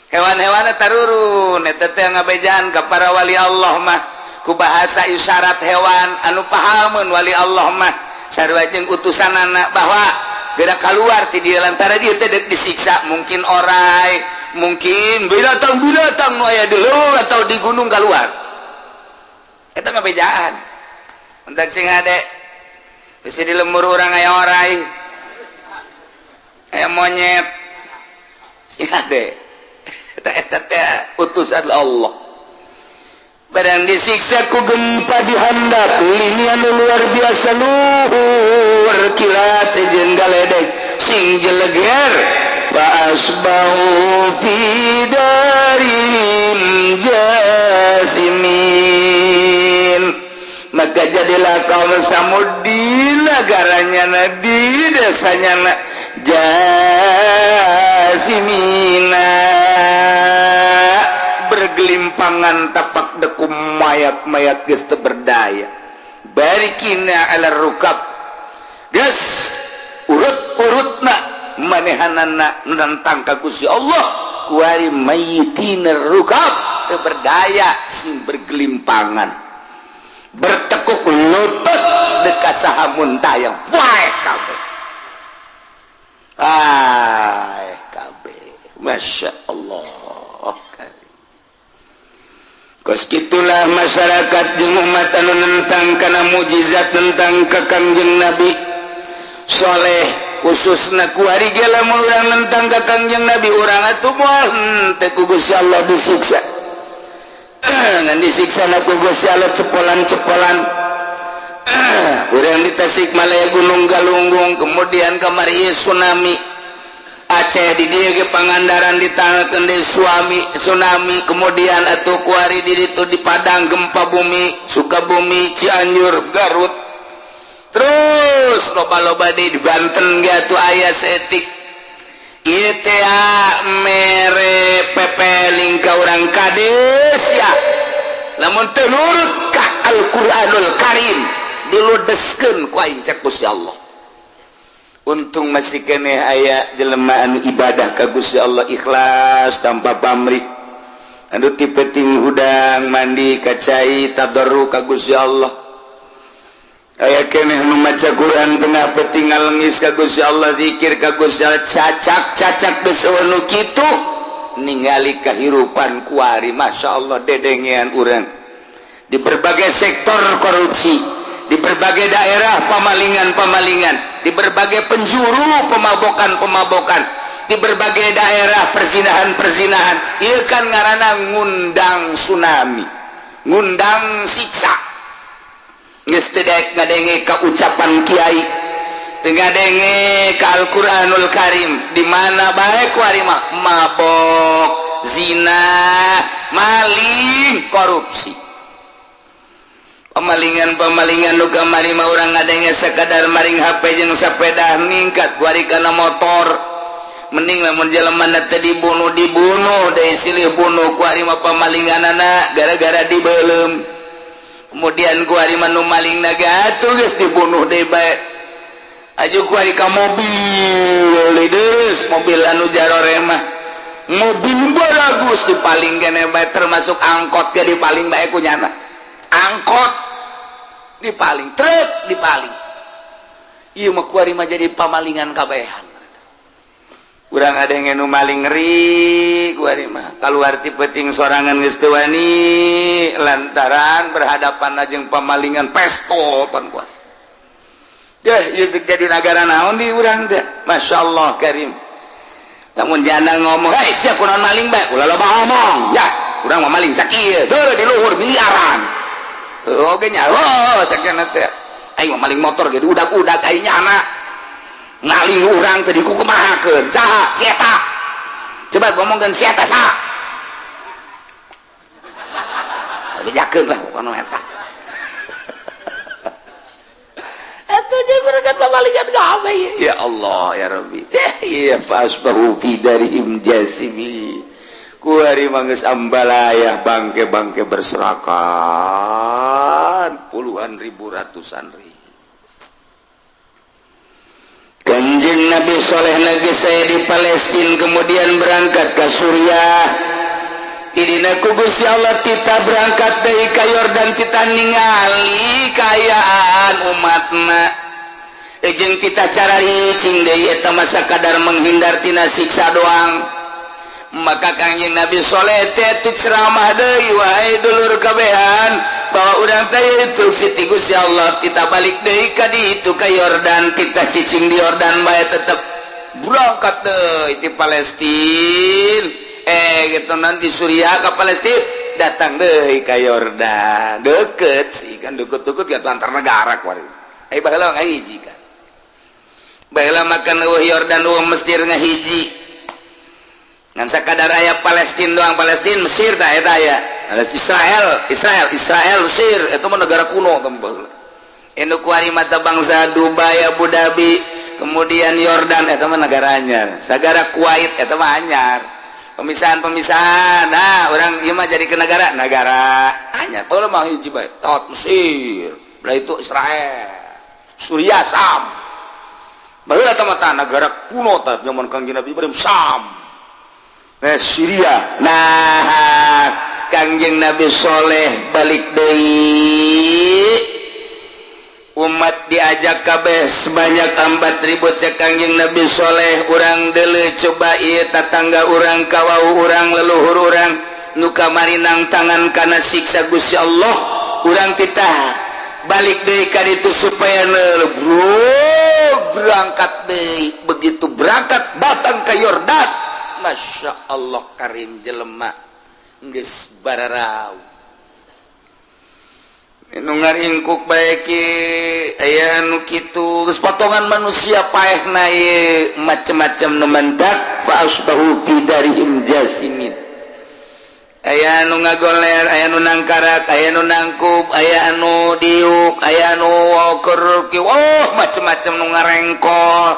hewan-hewan tarurun eta teh ngabejaan ka para wali Allah mah ku bahasa isyarat hewan anu pahamun. Wali Allah mah sarua jeung utusanana bahwa gerak keluar ti dieu lantaran dia teh dek disiksa, mungkin orai, mungkin binatang-binatang nu aya di leuweung atau di gunung keluar. Eta ngabejaan entak sing ade bisi di lembur urang aya orai, aya monyet, sing ade. Eta eta teh utusan Allah. Barang disiksa ku gempa di handap lini anu luar biasa luhur kilat jeung galedeg sing jeleger fa asbahu fi darihim jasimin. Maka jadilah kaum Samud di negaranya na, di desanya na, jasimina, bergelimpangan tapak dekum mayat-mayat geus teu berdaya. Barikina ala rukab, geus urut-urutna manehanana nentang ka Gusti Allah kuari mayitina rukab teu berdaya sing bergelimpangan bertekuk lutut dekat saha muntayang wae kabeh. Ay kabeh, Masya Allah. Kos kitulah masyarakat jeung umat anu nentang kana mujizat, tentang ka Kangjeng Nabi Soleh, khususna kuari ge lamun urang nentang ka Kangjeng Nabi, urang atuh moal henteu ku Gusti Allah disiksa. Ngan disiksa na ku Gusti Allah cepolan-cepolan. Urang di Tasikmalaya Gunung Galunggung, kemudian kamari tsunami Aceh, di dieu ge Pangandaran ditangkeun deui suami tsunami, kemudian atuh kuari di ditu di Padang gempa bumi, Sukabumi, Cianjur, Garut, terus loba-loba di Banten ge atuh aya saeutik. Ieu teh mere pepeling ka urang kades ya, lamun teu nurut ka Al-Qur'anul Karim diludeskeun ku aing, cek Gusti Allah. Untung masih keneh aya jelema anu ibadah ka Gusti Allah ikhlas tanpa pamrih, anu ti peuting hudang mandi ka cai tadarru ka Gusti Allah, aya keneh nu maca Quran tengah peuting ngalengis ka Gusti Allah, zikir ka Gusti Allah, cacak-cacak geus nu kitu. Ningali kahirupan kuari, Masya Allah, dedengean urang di berbagai sektor korupsi, di berbagai daerah pemalingan-pemalingan, di berbagai penjuru pemabokan-pemabokan, di berbagai daerah perzinahan-perzinahan. Ieu kan ngaranna ngundang tsunami, ngundang siksa. Geus teu daek ngadenge ka ucapan kiai, teu ngadenge ka Al-Qur'anul Karim, di mana bae kuari mah mabok, zina, maling, korupsi, pemalingan-pemalingan. Nu kamari mah urang ngadenge sekadar maring HP jeung sepeda, ningkat kuari kana motor. Mending lamun jelema teh dibunuh, dibunuh deui silih bunuh. Kuari mah pemalinganana gara-gara dibeuleum, kemudian kuari mah nu maling naga atuh geus dibunuh deui bae. Aju kuari ka mobil deus, mobil anu jaroremah, mobil baragus dipaling kene bae, termasuk angkot ge dipaling bae ku nyana, angkot dipaling, truk dipaling. Ieu mah kuari mah jadi pamalingan kabehan. Urang ada yang nu maling ngeri kuari mah, keluar ti peuting sorangan geus teu wani lantaran berhadapan jeung pamalingan pestol pan kuat. Deh, ieu jadi negara naon di urang teh? Masya Allah Karim. Lamun janda ngomong, "Hei, sia kunaon maling bae?" "Ulah loba ngomong ya, urang mah maling sakieu heuh di luhur miliaran." Heuh oge nya, oh sakieu teh aing mah maling motor ge udak-udak, aing nyana ngaling urang teh dikukumahakeun. Saha si eta? Coba ngomongkeun si eta saha, bejakeun lah pokona eta. Atuh jeung mereka pamalingan kabeh. Ya Allah ya Rabbi. Iya, fasbahu fi darihim jasimi. Kuari mah geus ambalayah, bangke-bangke berserakan puluhan ribu, ratusan ribu. Kanjeng Nabi Soleh lagi saya di Palestina, kemudian berangkat ke Suriah. Idina ku Gusti Allah tita berangkat dari ka Yordan, tita ningali kaayaan umatna jeung tita cara cing deui eta masa kadar menghindar tina siksa doang. Maka Kangjeng Nabi Soleh teh ceramah deui, "Wahai dulur kabehan, bahwa urang teh instruksi ti Gusti Allah, kita balik deui ka ditu ka Yordan, kita cicing di Yordan bae." Tetep berangkat deui di Palestina. Gitu nanti Suriah ke Palestina, datang deh ke Yordan. Deket sih kan, deket-deket gitu antar negara kuari. Baheula ngahiji kan, baheula makan euweuh Yordan, euweuh Mesir, ngahiji, ngan sakadar aya Palestina doang. Palestina, Mesir tah eta aya. Israel, Israel, Israel, Mesir itu mah negara kuno teh baheula. Induk kuari mata bangsa Dubai, Abu Dhabi, kemudian Yordan, eta mah negara anyar. Sagara Kuwait eta mah anyar, pemisahan-pemisahan. Nah, orang ieu mah jadi ke negara negara anyar. Baheula mah hiji bae tot, Mesir belah itu, Israel, Suriah, Sam. Baheula teh mah negara kuno tah, zaman Kangjeng Nabi Ibrahim, Sam, Syria. Nah, Kangjeng Nabi Soleh balik deui, umat diajak kabeh sebanyak 4000. Cek Kangjeng Nabi Soleh, urang deuleu coba ieu tatangga urang, kawau urang, leluhur urang nu kamari nangtangan kana siksa Gusti Allah. Urang titah balik deui ka ditu supaya bro berangkat deui. Begitu berangkat, datang ke Yordan, Masya Allah karim, jelema geus bararau nu ngaringkuk bae aya nu kitu, geus potongan manusia paehna ieu, macem-macem nu mendak. Fa asbahu fi darihim jasimin. Aya anu ngagoler, aya nu nangkarak, aya nu nangkub, aya anu diuk, aya anu keur, oh, macem-macem nu ngarengkol.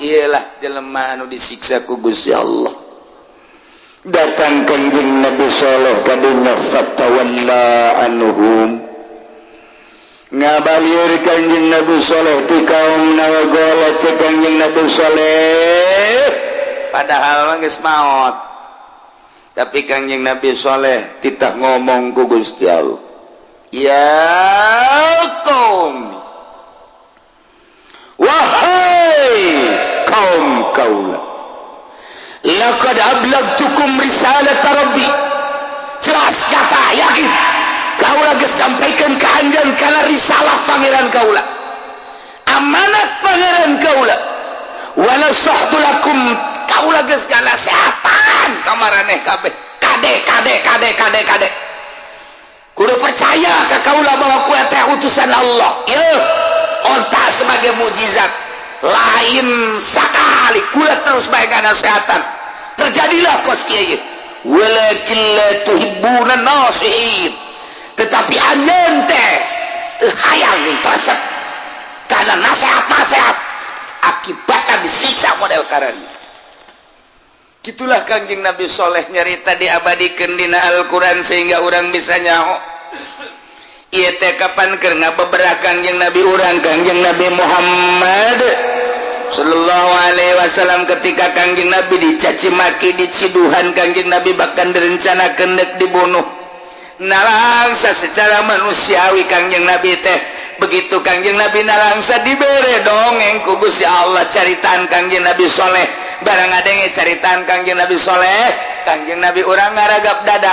Iyalah jelema anu disiksa ku Gusti Allah. Datang Kanjeng Nabi Saleh ka dunya, fatawalla anhum, ngabalir Kanjeng Nabi Saleh ti kaum. Nawagola, cek Kanjeng Nabi Saleh, padahal mah geus maot, tapi Kangjeng Nabi Soleh titah ngomong ku Gusti Allah, "Ya qaum, wahai kaum kaula, laqad ablagtukum risalat rabbi." Jelas kata, yakin kaula geus sampaikan ka anjeun kana risalah Pangeran kaula, amanat Pangeran kaula. Wa nasahtu lakum, kaula geus nganasehatan ka maraneh kabeh. Kade, kade, kade, kade, kade, kudu percaya ka kaula bahwa kula teh utusan Allah. Ieu onta sebagai mujizat lain sakali, kula terus bae nganasehatan, terjadilah kos kieu. Walakin la tuhibbuna nasihin, tetapi anjeun teh teu hayang resep karena nasihat-nasihat, akibatnya disiksa model karena Gitulah Kangjeng Nabi Soleh nyarita, diabadikan dina Al-Quran sehingga orang bisa nyaho. Ieu teh kapan keur ngabeberah Kangjeng Nabi urang, Kangjeng Nabi Muhammad Sallallahu Alaihi Wasallam. Ketika Kangjeng Nabi dicaci maki, diciduhan Kangjeng Nabi, bahkan direncanakan dek dibunuh, nalangsa secara manusiawi Kangjeng Nabi teh. Begitu Kangjeng Nabi nalangsa, dibere dongeng ku Gusti Allah caritaan Kangjeng Nabi Soleh. Barang adenge caritaan Kangjeng Nabi Soleh, Kangjeng Nabi urang ngaragap dada,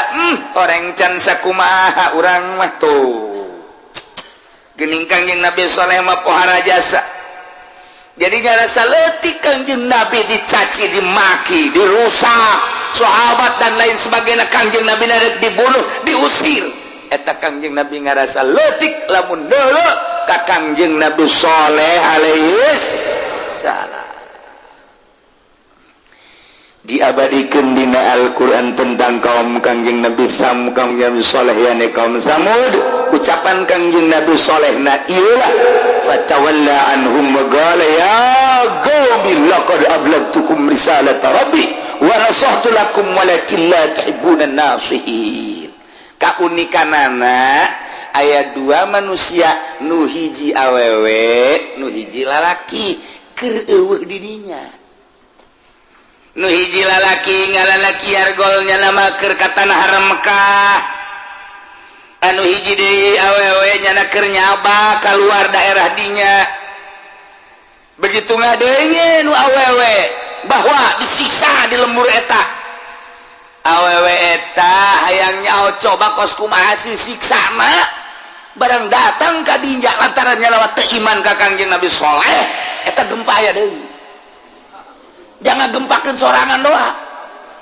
orang can sakumaha urang mah." Tuh gening Kangjeng Nabi Soleh mah pohara jasa, jadi ngarasa letik Kangjeng Nabi dicaci, dimaki, dirusak sahabat dan lain sebagainya. Kangjeng Nabi narek dibunuh, diusir, eta Kangjeng Nabi ngarasa letik lamun deuleu ka Kangjeng Nabi Soleh alaihi salam. Diabadikan dina Al-Quran tentang kaum Kangjeng Nabi Sam, Kangjeng Nabi Soleh, yani kaum Samud. Ucapan Kangjeng Nabi Soleh na iyalah, fatawalla anhum wa qala ya qaumi laqad ablagtukum risalata rabbi wa nasahtu lakum walakin la tuhibbuna nasihin. Kaunikanana aya dua manusia, nu hiji awewe, nu hiji lalaki, keur euweuh didinya. Nu hiji lalaki ngaranna Yargolnya, nama keur ka tanah haram Mekah. Anu hiji deui awewe, nyana keur nyaba keluar daerah dinya. Begitu ngadenge nu awewe bahwa disiksa di lembur eta, awewe eta hayang nyaho coba kos kumaha sih siksana. Barang datang ka dinya, lantaran lewat teu iman ka Kangjeng Nabi Soleh, eta gempa aya deui. Jangan gempakeun sorangan doa.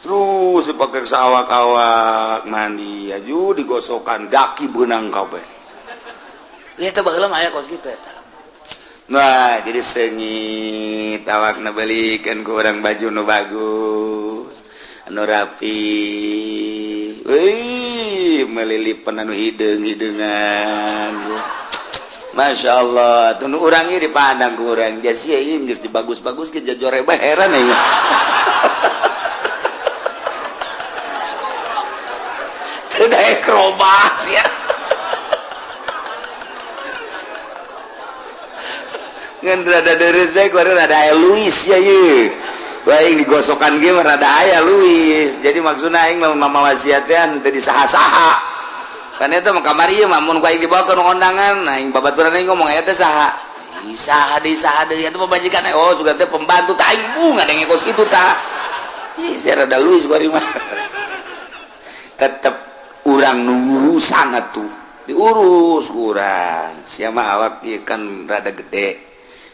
Terus dipakai sawak-awak mandi aju digosokan daki benang kabeh. Ieu teh baheula mah aya kos kitu eta. Nah, jadi seungit awakna belikeun ku urang baju nu bagus, anu rapi. Wih, melilipan anu hideung-hideungan. Masya Allah, tunu urang ieu dipandang ku urang. Sia ieu geus dibagus-bagus ge jajore bae heran ieu. Teu daek robah sia. Ngan rada deres bae ku rada aya Luis ya ieu. Baik digosokan ge mah rada aya Luis. Jadi maksudna aing lamun mama wasiat teh teu disaha-saha. Kan eta mah kamari ieu mah mun ku aing dibawa ke undangan, aing babaturan aing ngomong aya teh saha? Saha deui saha deui eta pamajikan oh sugan teh pembantu tah aing bunga denge kos kitu tah. Ih sia rada Luis bari mah. Tetep urang nu ngurusan atuh. Diurus urang. Sia mah awak ieu kan rada gede.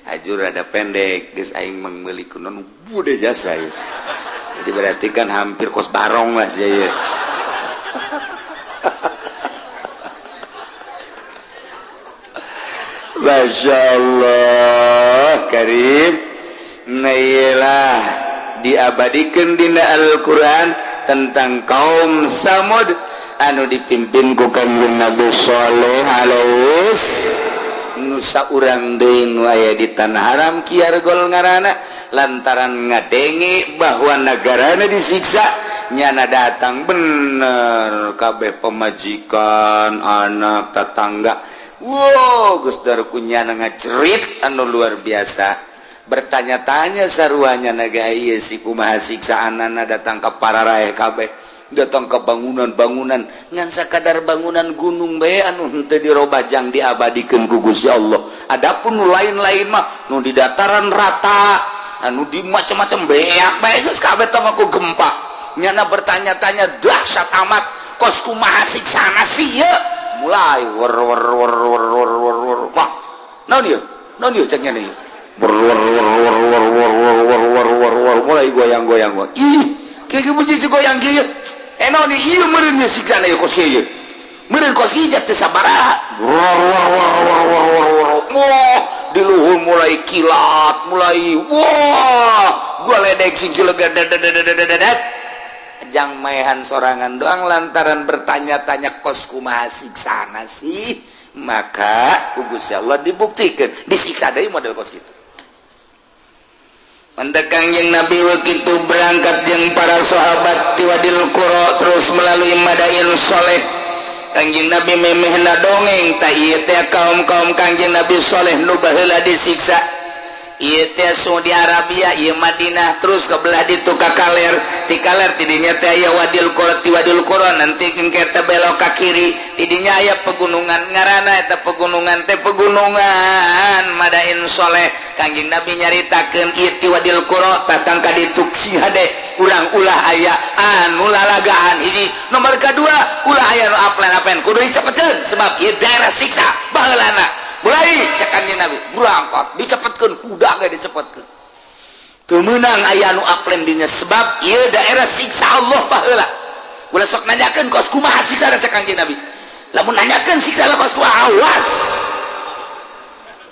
Ajur rada pendek, geus aing mah meuli kuno bude jasa ieu. Jadi berarti kan hampir kos barong lah sia ieu. Masya Allah Karim. Nah iyalah diabadikan dina Al-Quran tentang kaum Samud anu dipimpin ku Kangjeng Nabi Shaleh alaihi nusa urang deui nu aya di tanah haram Kiargol ngaranna lantaran ngadenge bahwa negarana disiksa nyana datang bener kabeh pemajikan anak tetangga. Wow, Gus Darku nyana ngacerit anu luar biasa. Bertanya-tanya saruanya naga ieu si kumaha siksaanana datang ka para raeh kabeh, datang ke bangunan-bangunan ngan sakadar bangunan gunung bae anu henteu dirobajang diabadikeun ku Gusti Allah. Adapun nu lain-lain mah nu di dataran rata, anu di macam-macam beak bae geus kabeh teh mah ku gempa. Nyana bertanya-tanya dahsyat amat kos kumaha siksana sih ieu. Mulai wer wer wer wer wer wer wer wah naon ieu naon ieu cek nya ieu wer wer wer wer wer wer wer wer wer wer wer mulai goyang-goyang ih kieu bunyi si goyang kieu eh naon ieu meureun siksana ieu kos kieu meureun kos ieu teh sabaraha wer wer wer wer wer wer wer wah di luhur mulai kilat mulai wah gua ledek sing cilegan jang maehan sorangan doang lantaran bertanya-tanya kos kumaha siksana sih maka ku Gusti Allah dibuktikan disiksa deui model kos kitu. Mentek Kangjeng Nabi begitu berangkat jeung para sahabat ti Wadil Qura terus melalui Madain Soleh. Kangjeng Nabi memehna dongeng tah ieu teh kaum-kaum Kangjeng Nabi Soleh nu baheula disiksa. Ieu teh Saudi Arabia, ieu Madinah, terus ke belah ditu ka kaler, ti kaler tidinya teh aya Wadil Qura, ti Wadil Qura nanti engke teh belok ka kiri, tidinya aya pegunungan ngaranna eta pegunungan teh pegunungan Madain Soleh. Kangjeng Nabi nyaritakeun ieu ti Wadil Qura datang ka ditu sing hade urang ulah aya anu lalagaan hiji, nomor kadua ulah aya nu aplen-aplen kudu dicepetkeun sebab ieu daerah siksa baheulana. Mulai cek Kangjeng Nabi berangkat dicepetkeun kuda ge dicepetkeun teu meunang aya anu aplen dinya sebab ieu daerah siksa Allah baheula. Ulah sok nanyakeun kos kumaha siksa cek Kangjeng Nabi, lamun nanyakeun siksa kos kumaha awas.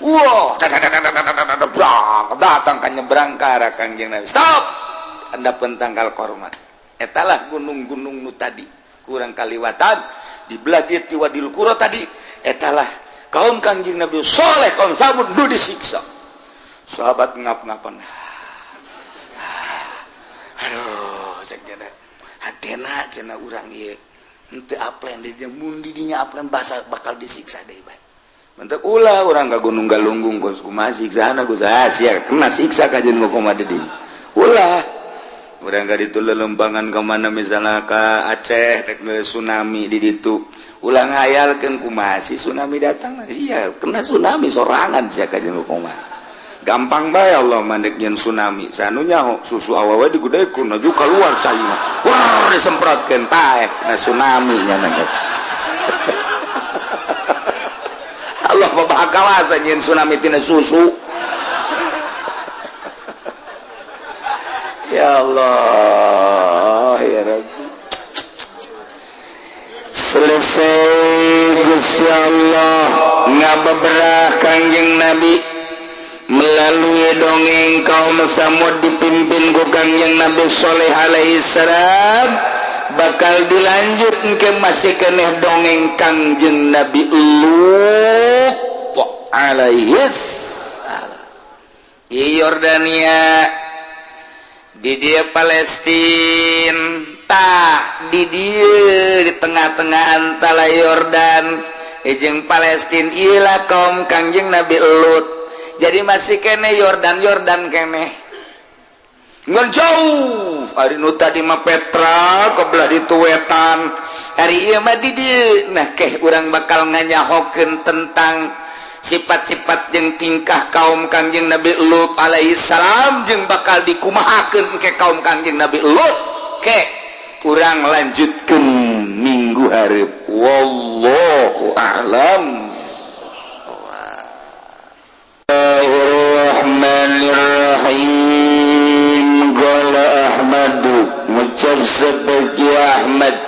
Wah, datang ka nyebrang ka arah Kangjeng Nabi. Stop. Anda pentangkal korma. Etalah gunung-gunung nu tadi kurang kaliwatan di belah dieu ti Wadil Qura tadi etalah kaum Kangjeng Nabi Soleh kaum Samud nu disiksa. Sahabat ngap-ngapan. Aduh, cek nya hadena cenah urang ieu henteu aplen di dieu mun di dinya aplen basa bakal disiksa deui bae. Mentek ulah urang ka Gunung Galunggung kos kumaha siksana Gus sia kena siksa kajeun kumaha di dieu. Ulah urang ka ditu lelempangan ka mana misalnya ka Aceh rek tsunami di ditu. Ulah ngayalkeun kumaha si tsunami datang sia kena tsunami sorangan sia kajeun kumaha. Gampang bae Allah mandek nyeun tsunami sanu nyaho susu awewe digudekeun aju keluar caina. Wah disemprotkeun taeh kena tsunami nya mah. Allah bakal asa nyeun tsunami tina susu. Ya Allah. Selesai Gusti Allah ngabeberah Kangjeng Nabi melalui dongeng kaum Samud dipimpin ku Kangjeng Nabi Soleh alaihi salam, bakal dilanjut ke masih keneh dongeng Kangjeng Nabi Lut alaihi salam. Di Yordania, di dia Palestina, tah di dia di tengah-tengah antara Yordan jeung Palestina ilah kaum Kangjeng Nabi Lut. Jadi masih kene Yordan, Yordan kene ngan jauh. Ari nu tadi mah Petra kebelah di wetan, ari ieu mah di dieu. Nah, keh urang bakal nganyahokeun tentang sifat-sifat jeung tingkah kaum Kangjeng Nabi Lut alaihi salam jeung bakal dikumahakeun ke kaum Kangjeng Nabi Lut. Ke urang lanjutkeun minggu hareup. Wallahu a'lam. Bismillahirrahmanirrahim. Qala Ahmadu, ngucap seperti Ahmad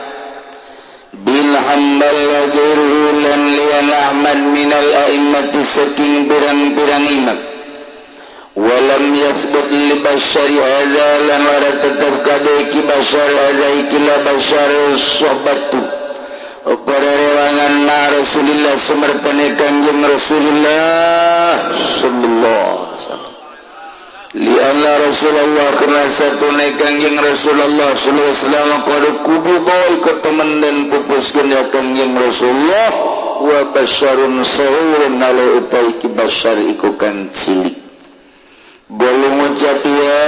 bin Hanbal, wa ghairuhu lan liyan Ahmad, minal a'immati saking pirang-pirang imam. Walam yathbut li basyari hadza lan ora tetep kabeh ki basyar hadza iki la basyar sohbatu apa rewangan ma Rasulillah sumertane Kangjeng Rasulullah sallallahu alaihi wasallam. Li anna Rasulullah karena satune Kangjeng Rasulullah sallallahu alaihi wasallam qad qubida iku temen den pupuskeun ya Kangjeng Rasulullah, wa basyarun saghirun ala utai ki basyar iku kan cilik. Golong ngucap ya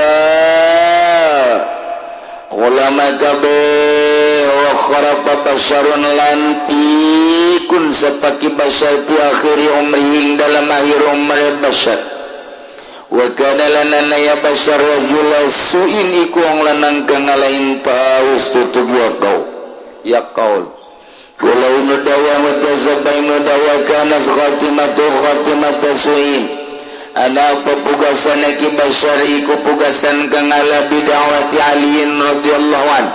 ulama kabeh, wa kharafa basyarun lan pikun sapaki basyar fi akhiri umrihi dalam akhir umur basyar. Wa kana lana ya basyar rajula su'in iku wong lanang kang ngalain taus tutup ya kau ya kaul. Walau nudawa wa tazabba nudawa kana khatimatu khatimatu su'in ana apa pugasan ki basyar iku pugasan kang ala bid'awati aliin radhiyallahu an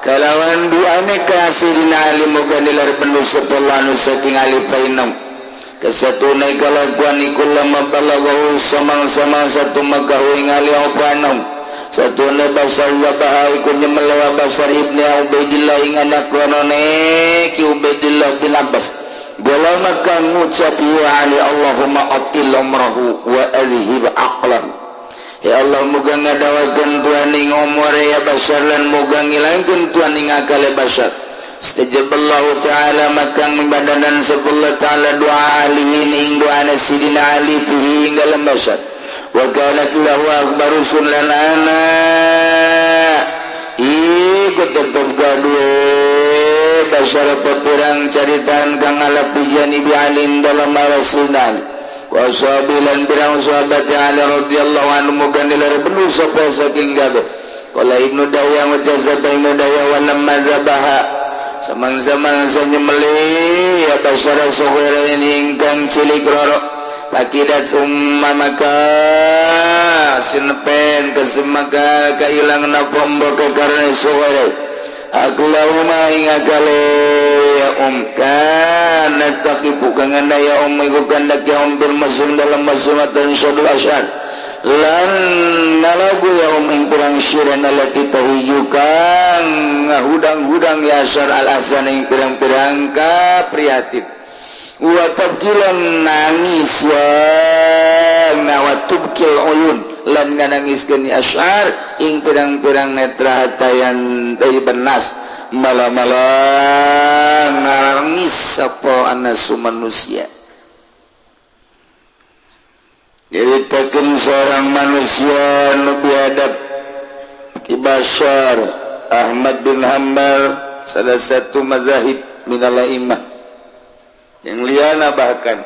kalawan duane ka Sidina Ali, muga nilar penuh sapa saking Ali painong kesatune kalakuan iku lama balaghahu samang-samang satu makahu ing Ali apa anom satune basar wa baha iku nyemel wa basar ibni Ubaidillah ing anak lanone ki Ubaidillah bin Abbas. Bola maka ngucap ya Ali, Allahumma atil umrahu wa adhib aqlahu. Ya Allah, muga ngadawakeun Tuhan ing umure ya basar lan muga ngilangkeun Tuhan ing akale basar. Istajaballahu ta'ala maka membadanan sapa Allah ta'ala doa Ali ing doa Sidina Ali fihi ing dalam basar. Wa kanat lahu akbaru lan ana iku tetep gaduh basar pirang caritaan kang ala pujian ibi alin dalam rasulan wa sahabilan pirang sahabat Ali radhiyallahu anhu, muga nilar penuh sapa saking gabe. Qala Ibnu Dawya, ngucap sapa Ibnu Dawya, wa lamma dzabaha samang-samang nyembelih ya basara saghira ingkang cilik roro, pakidat summa maka sinepen kesemaka kailang napa mbok karena saghira Allahumma ing akale ya kana taqifu kang ya iku kandak ya bil masum dalam masumatan syadul asyad lan ngalagu ya ing pirang syiran allati tahiju kang ngahudang-hudang ya asyar al ahsan ing pirang-pirang kaprihatin wa tabkilan nangis ya wa tubkil uyun lan nganangiskeun asyar ing pirang-pirang netra hatayan dari benas mala-mala nangis sapa anasu manusia. Nyaritakeun seorang manusia nu biadab Ki Basyar Ahmad bin Hanbal, salah satu mazahib minal a'immah yang liana, bahkan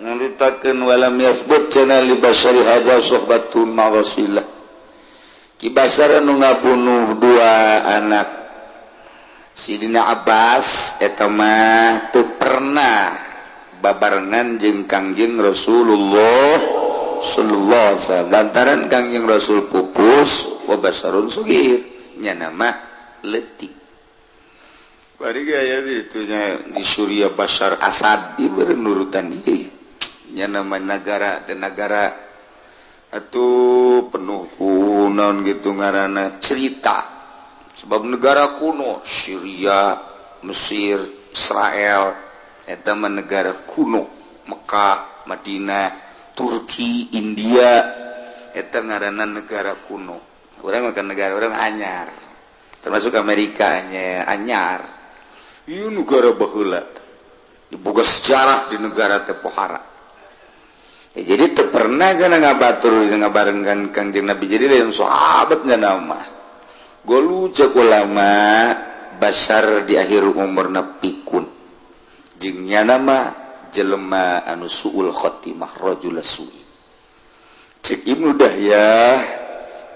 nyaritakeun walam yathbut cenah li basyari hadza sohbatun ma Rasulillah. Ki Basyar nu ngabunuh dua anak Sidina Abbas eta mah teu pernah babarengan jeung Kangjeng Rasulullah sallallahu alaihi wasallam lantaran Kangjeng Rasul pupus, wa basyarun sugir nya nama leutik. Bari gaya itunya di Suriah Bashar Assad ieu nurutan ieu nya, nama negara dan negara atuh penuh kunon gitu ngaranna cerita, sebab negara kuno Syria, Mesir, Israel eta mah negara kuno, Mekah, Madinah, Turki, India eta ngaranna negara kuno. Urang makan negara urang anyar, termasuk Amerika nya anyar. Ieu negara baheula, diboga sejarah di negara teh pohara ya, jadi teu pernah kana ngabatur ngabarengkan Kangjeng Nabi. Jadi lain sahabat nama golu cek ulama, Basar di akhir umurna pikun jeung nama jelema anu suul khotimah, rajul su'i. Cek Ibnu Dahyah,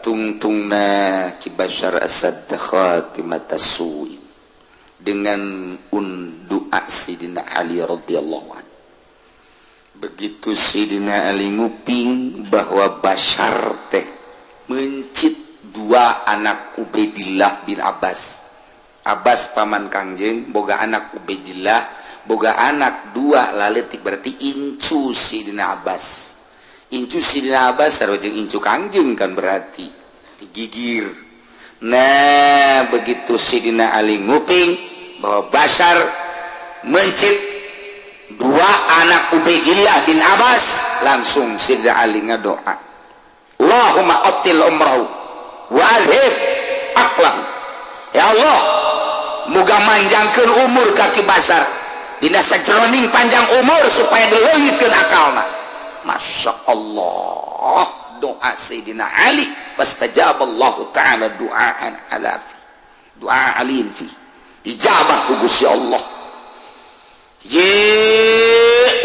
tungtungna Ki Bashar Asad khatimata su'i dengan undu'a Sidina Ali radhiyallahu anhu. Begitu Sidina Ali nguping bahwa Bashar teh mencit dua anak Ubaidillah bin Abbas. Abbas paman Kangjeng boga anak Ubaidillah, boga anak dua laletik, berarti incu Sidina Abbas. Incu Sidina Abbas sarua jeung incu Kangjeng kan, berarti digigir. Nah, begitu Sidina Ali nguping bahwa Bashar mencit dua anak Ubaidillah bin Abbas, langsung Sidina Ali ngadoa, "Allahumma atil umrahu wa azhib aqlahu." Ya Allah, muga manjangkeun umur ka Ki Basar dina sajeroning panjang umur supaya dileungitkeun akalna. Masya Allah, doa Sayyidina Ali fastajaballahu ta'ala du'aan ala fi doa aliin fi ijabah ku Gusti Allah. Ye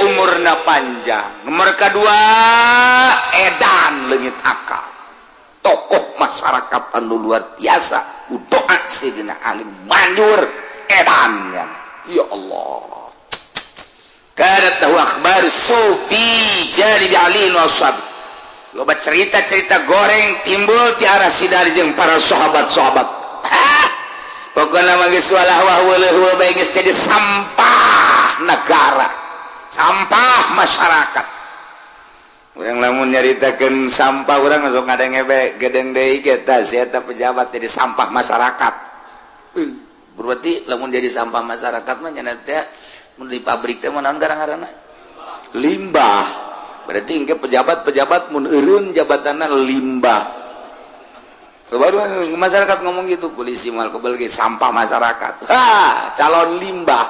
umurna panjang, nomor kedua edan leungit akal, tokoh masyarakat anu luar biasa. Doa Sayyidina Ali manjur edan ya, ya Allah. Kanat lahu akhbar sufi janibi Ali wa ashab, loba cerita-cerita goreng timbul ti arah Sidari jeung para sahabat-sahabat. Pokoknya mah geus walah wah weuleuh bae, geus jadi sampah negara, sampah masyarakat. Urang lamun nyaritakeun sampah, urang langsung ngadenge bae gedeng deui kita si eta pejabat jadi sampah masyarakat. Berarti lamun jadi sampah masyarakat mah nya teh mun di pabrik teh naon garang-garana? Limbah. Berarti engke pejabat-pejabat mun eureun jabatanna limbah. Baru masyarakat ngomong gitu, polisi mal kebel ge sampah masyarakat. Ha, calon limbah.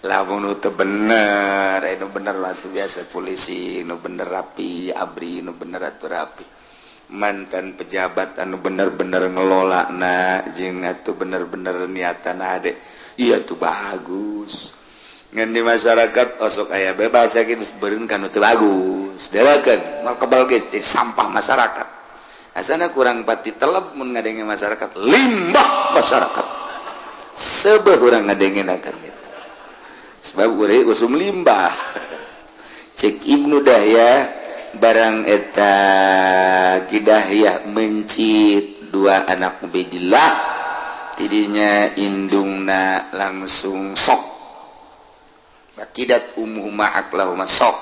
Lamun teu bener, nu bener lah tuh biasa polisi, nu bener rapi, ABRI nu bener atuh rapi. Mantan pejabat anu bener-bener ngelola na jeung atuh bener-bener niatan ade. Iya tuh bagus. Ngan di masyarakat osok aya bebas yakin beureun kan teu bagus. Delakeun mal kebal ge jadi sampah masyarakat. Asana kurang pati telep mun ngadenge masyarakat limbah masyarakat. Sebeh urang ngadenge akan gitu. Sebab urang usum limbah. Cek Ibnu Dahyah, barang eta Kidahyah mencit dua anak Ubaidillah, tidinya indungna langsung sok. Bakidat ummuhuma aqlahuma, sok.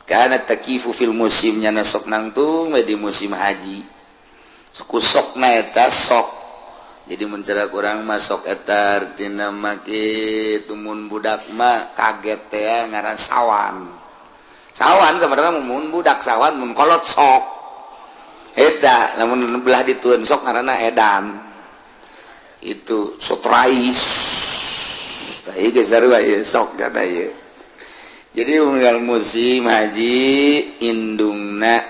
Karena takifu fil musim, nyana sok nangtung di musim haji. Suku sok na eta sok. Jadi mencara kurang masuk eta artina make tumun budak mah kaget teh ngaran sawan. Sawan sebenarnya mun budak sawan, mun kolot sok. Eta lamun belah ditueun sok ngaranna edan. Itu sotrais. Tah ieu geus sarua ieu sok kana ieu. Jadi unggal musim haji indungna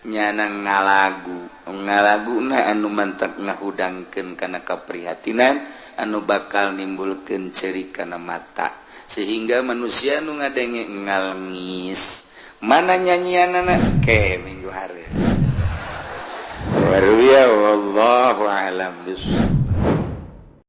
nyana ngalagu ngalaguna anu mantak ngahudangkeun kana kaprihatinan anu bakal nimbulkeun ceri kana mata sehingga manusia nu ngadenge ngalngis. Mana nyanyianana ke minggu hari baru ya, wallahu alam bis.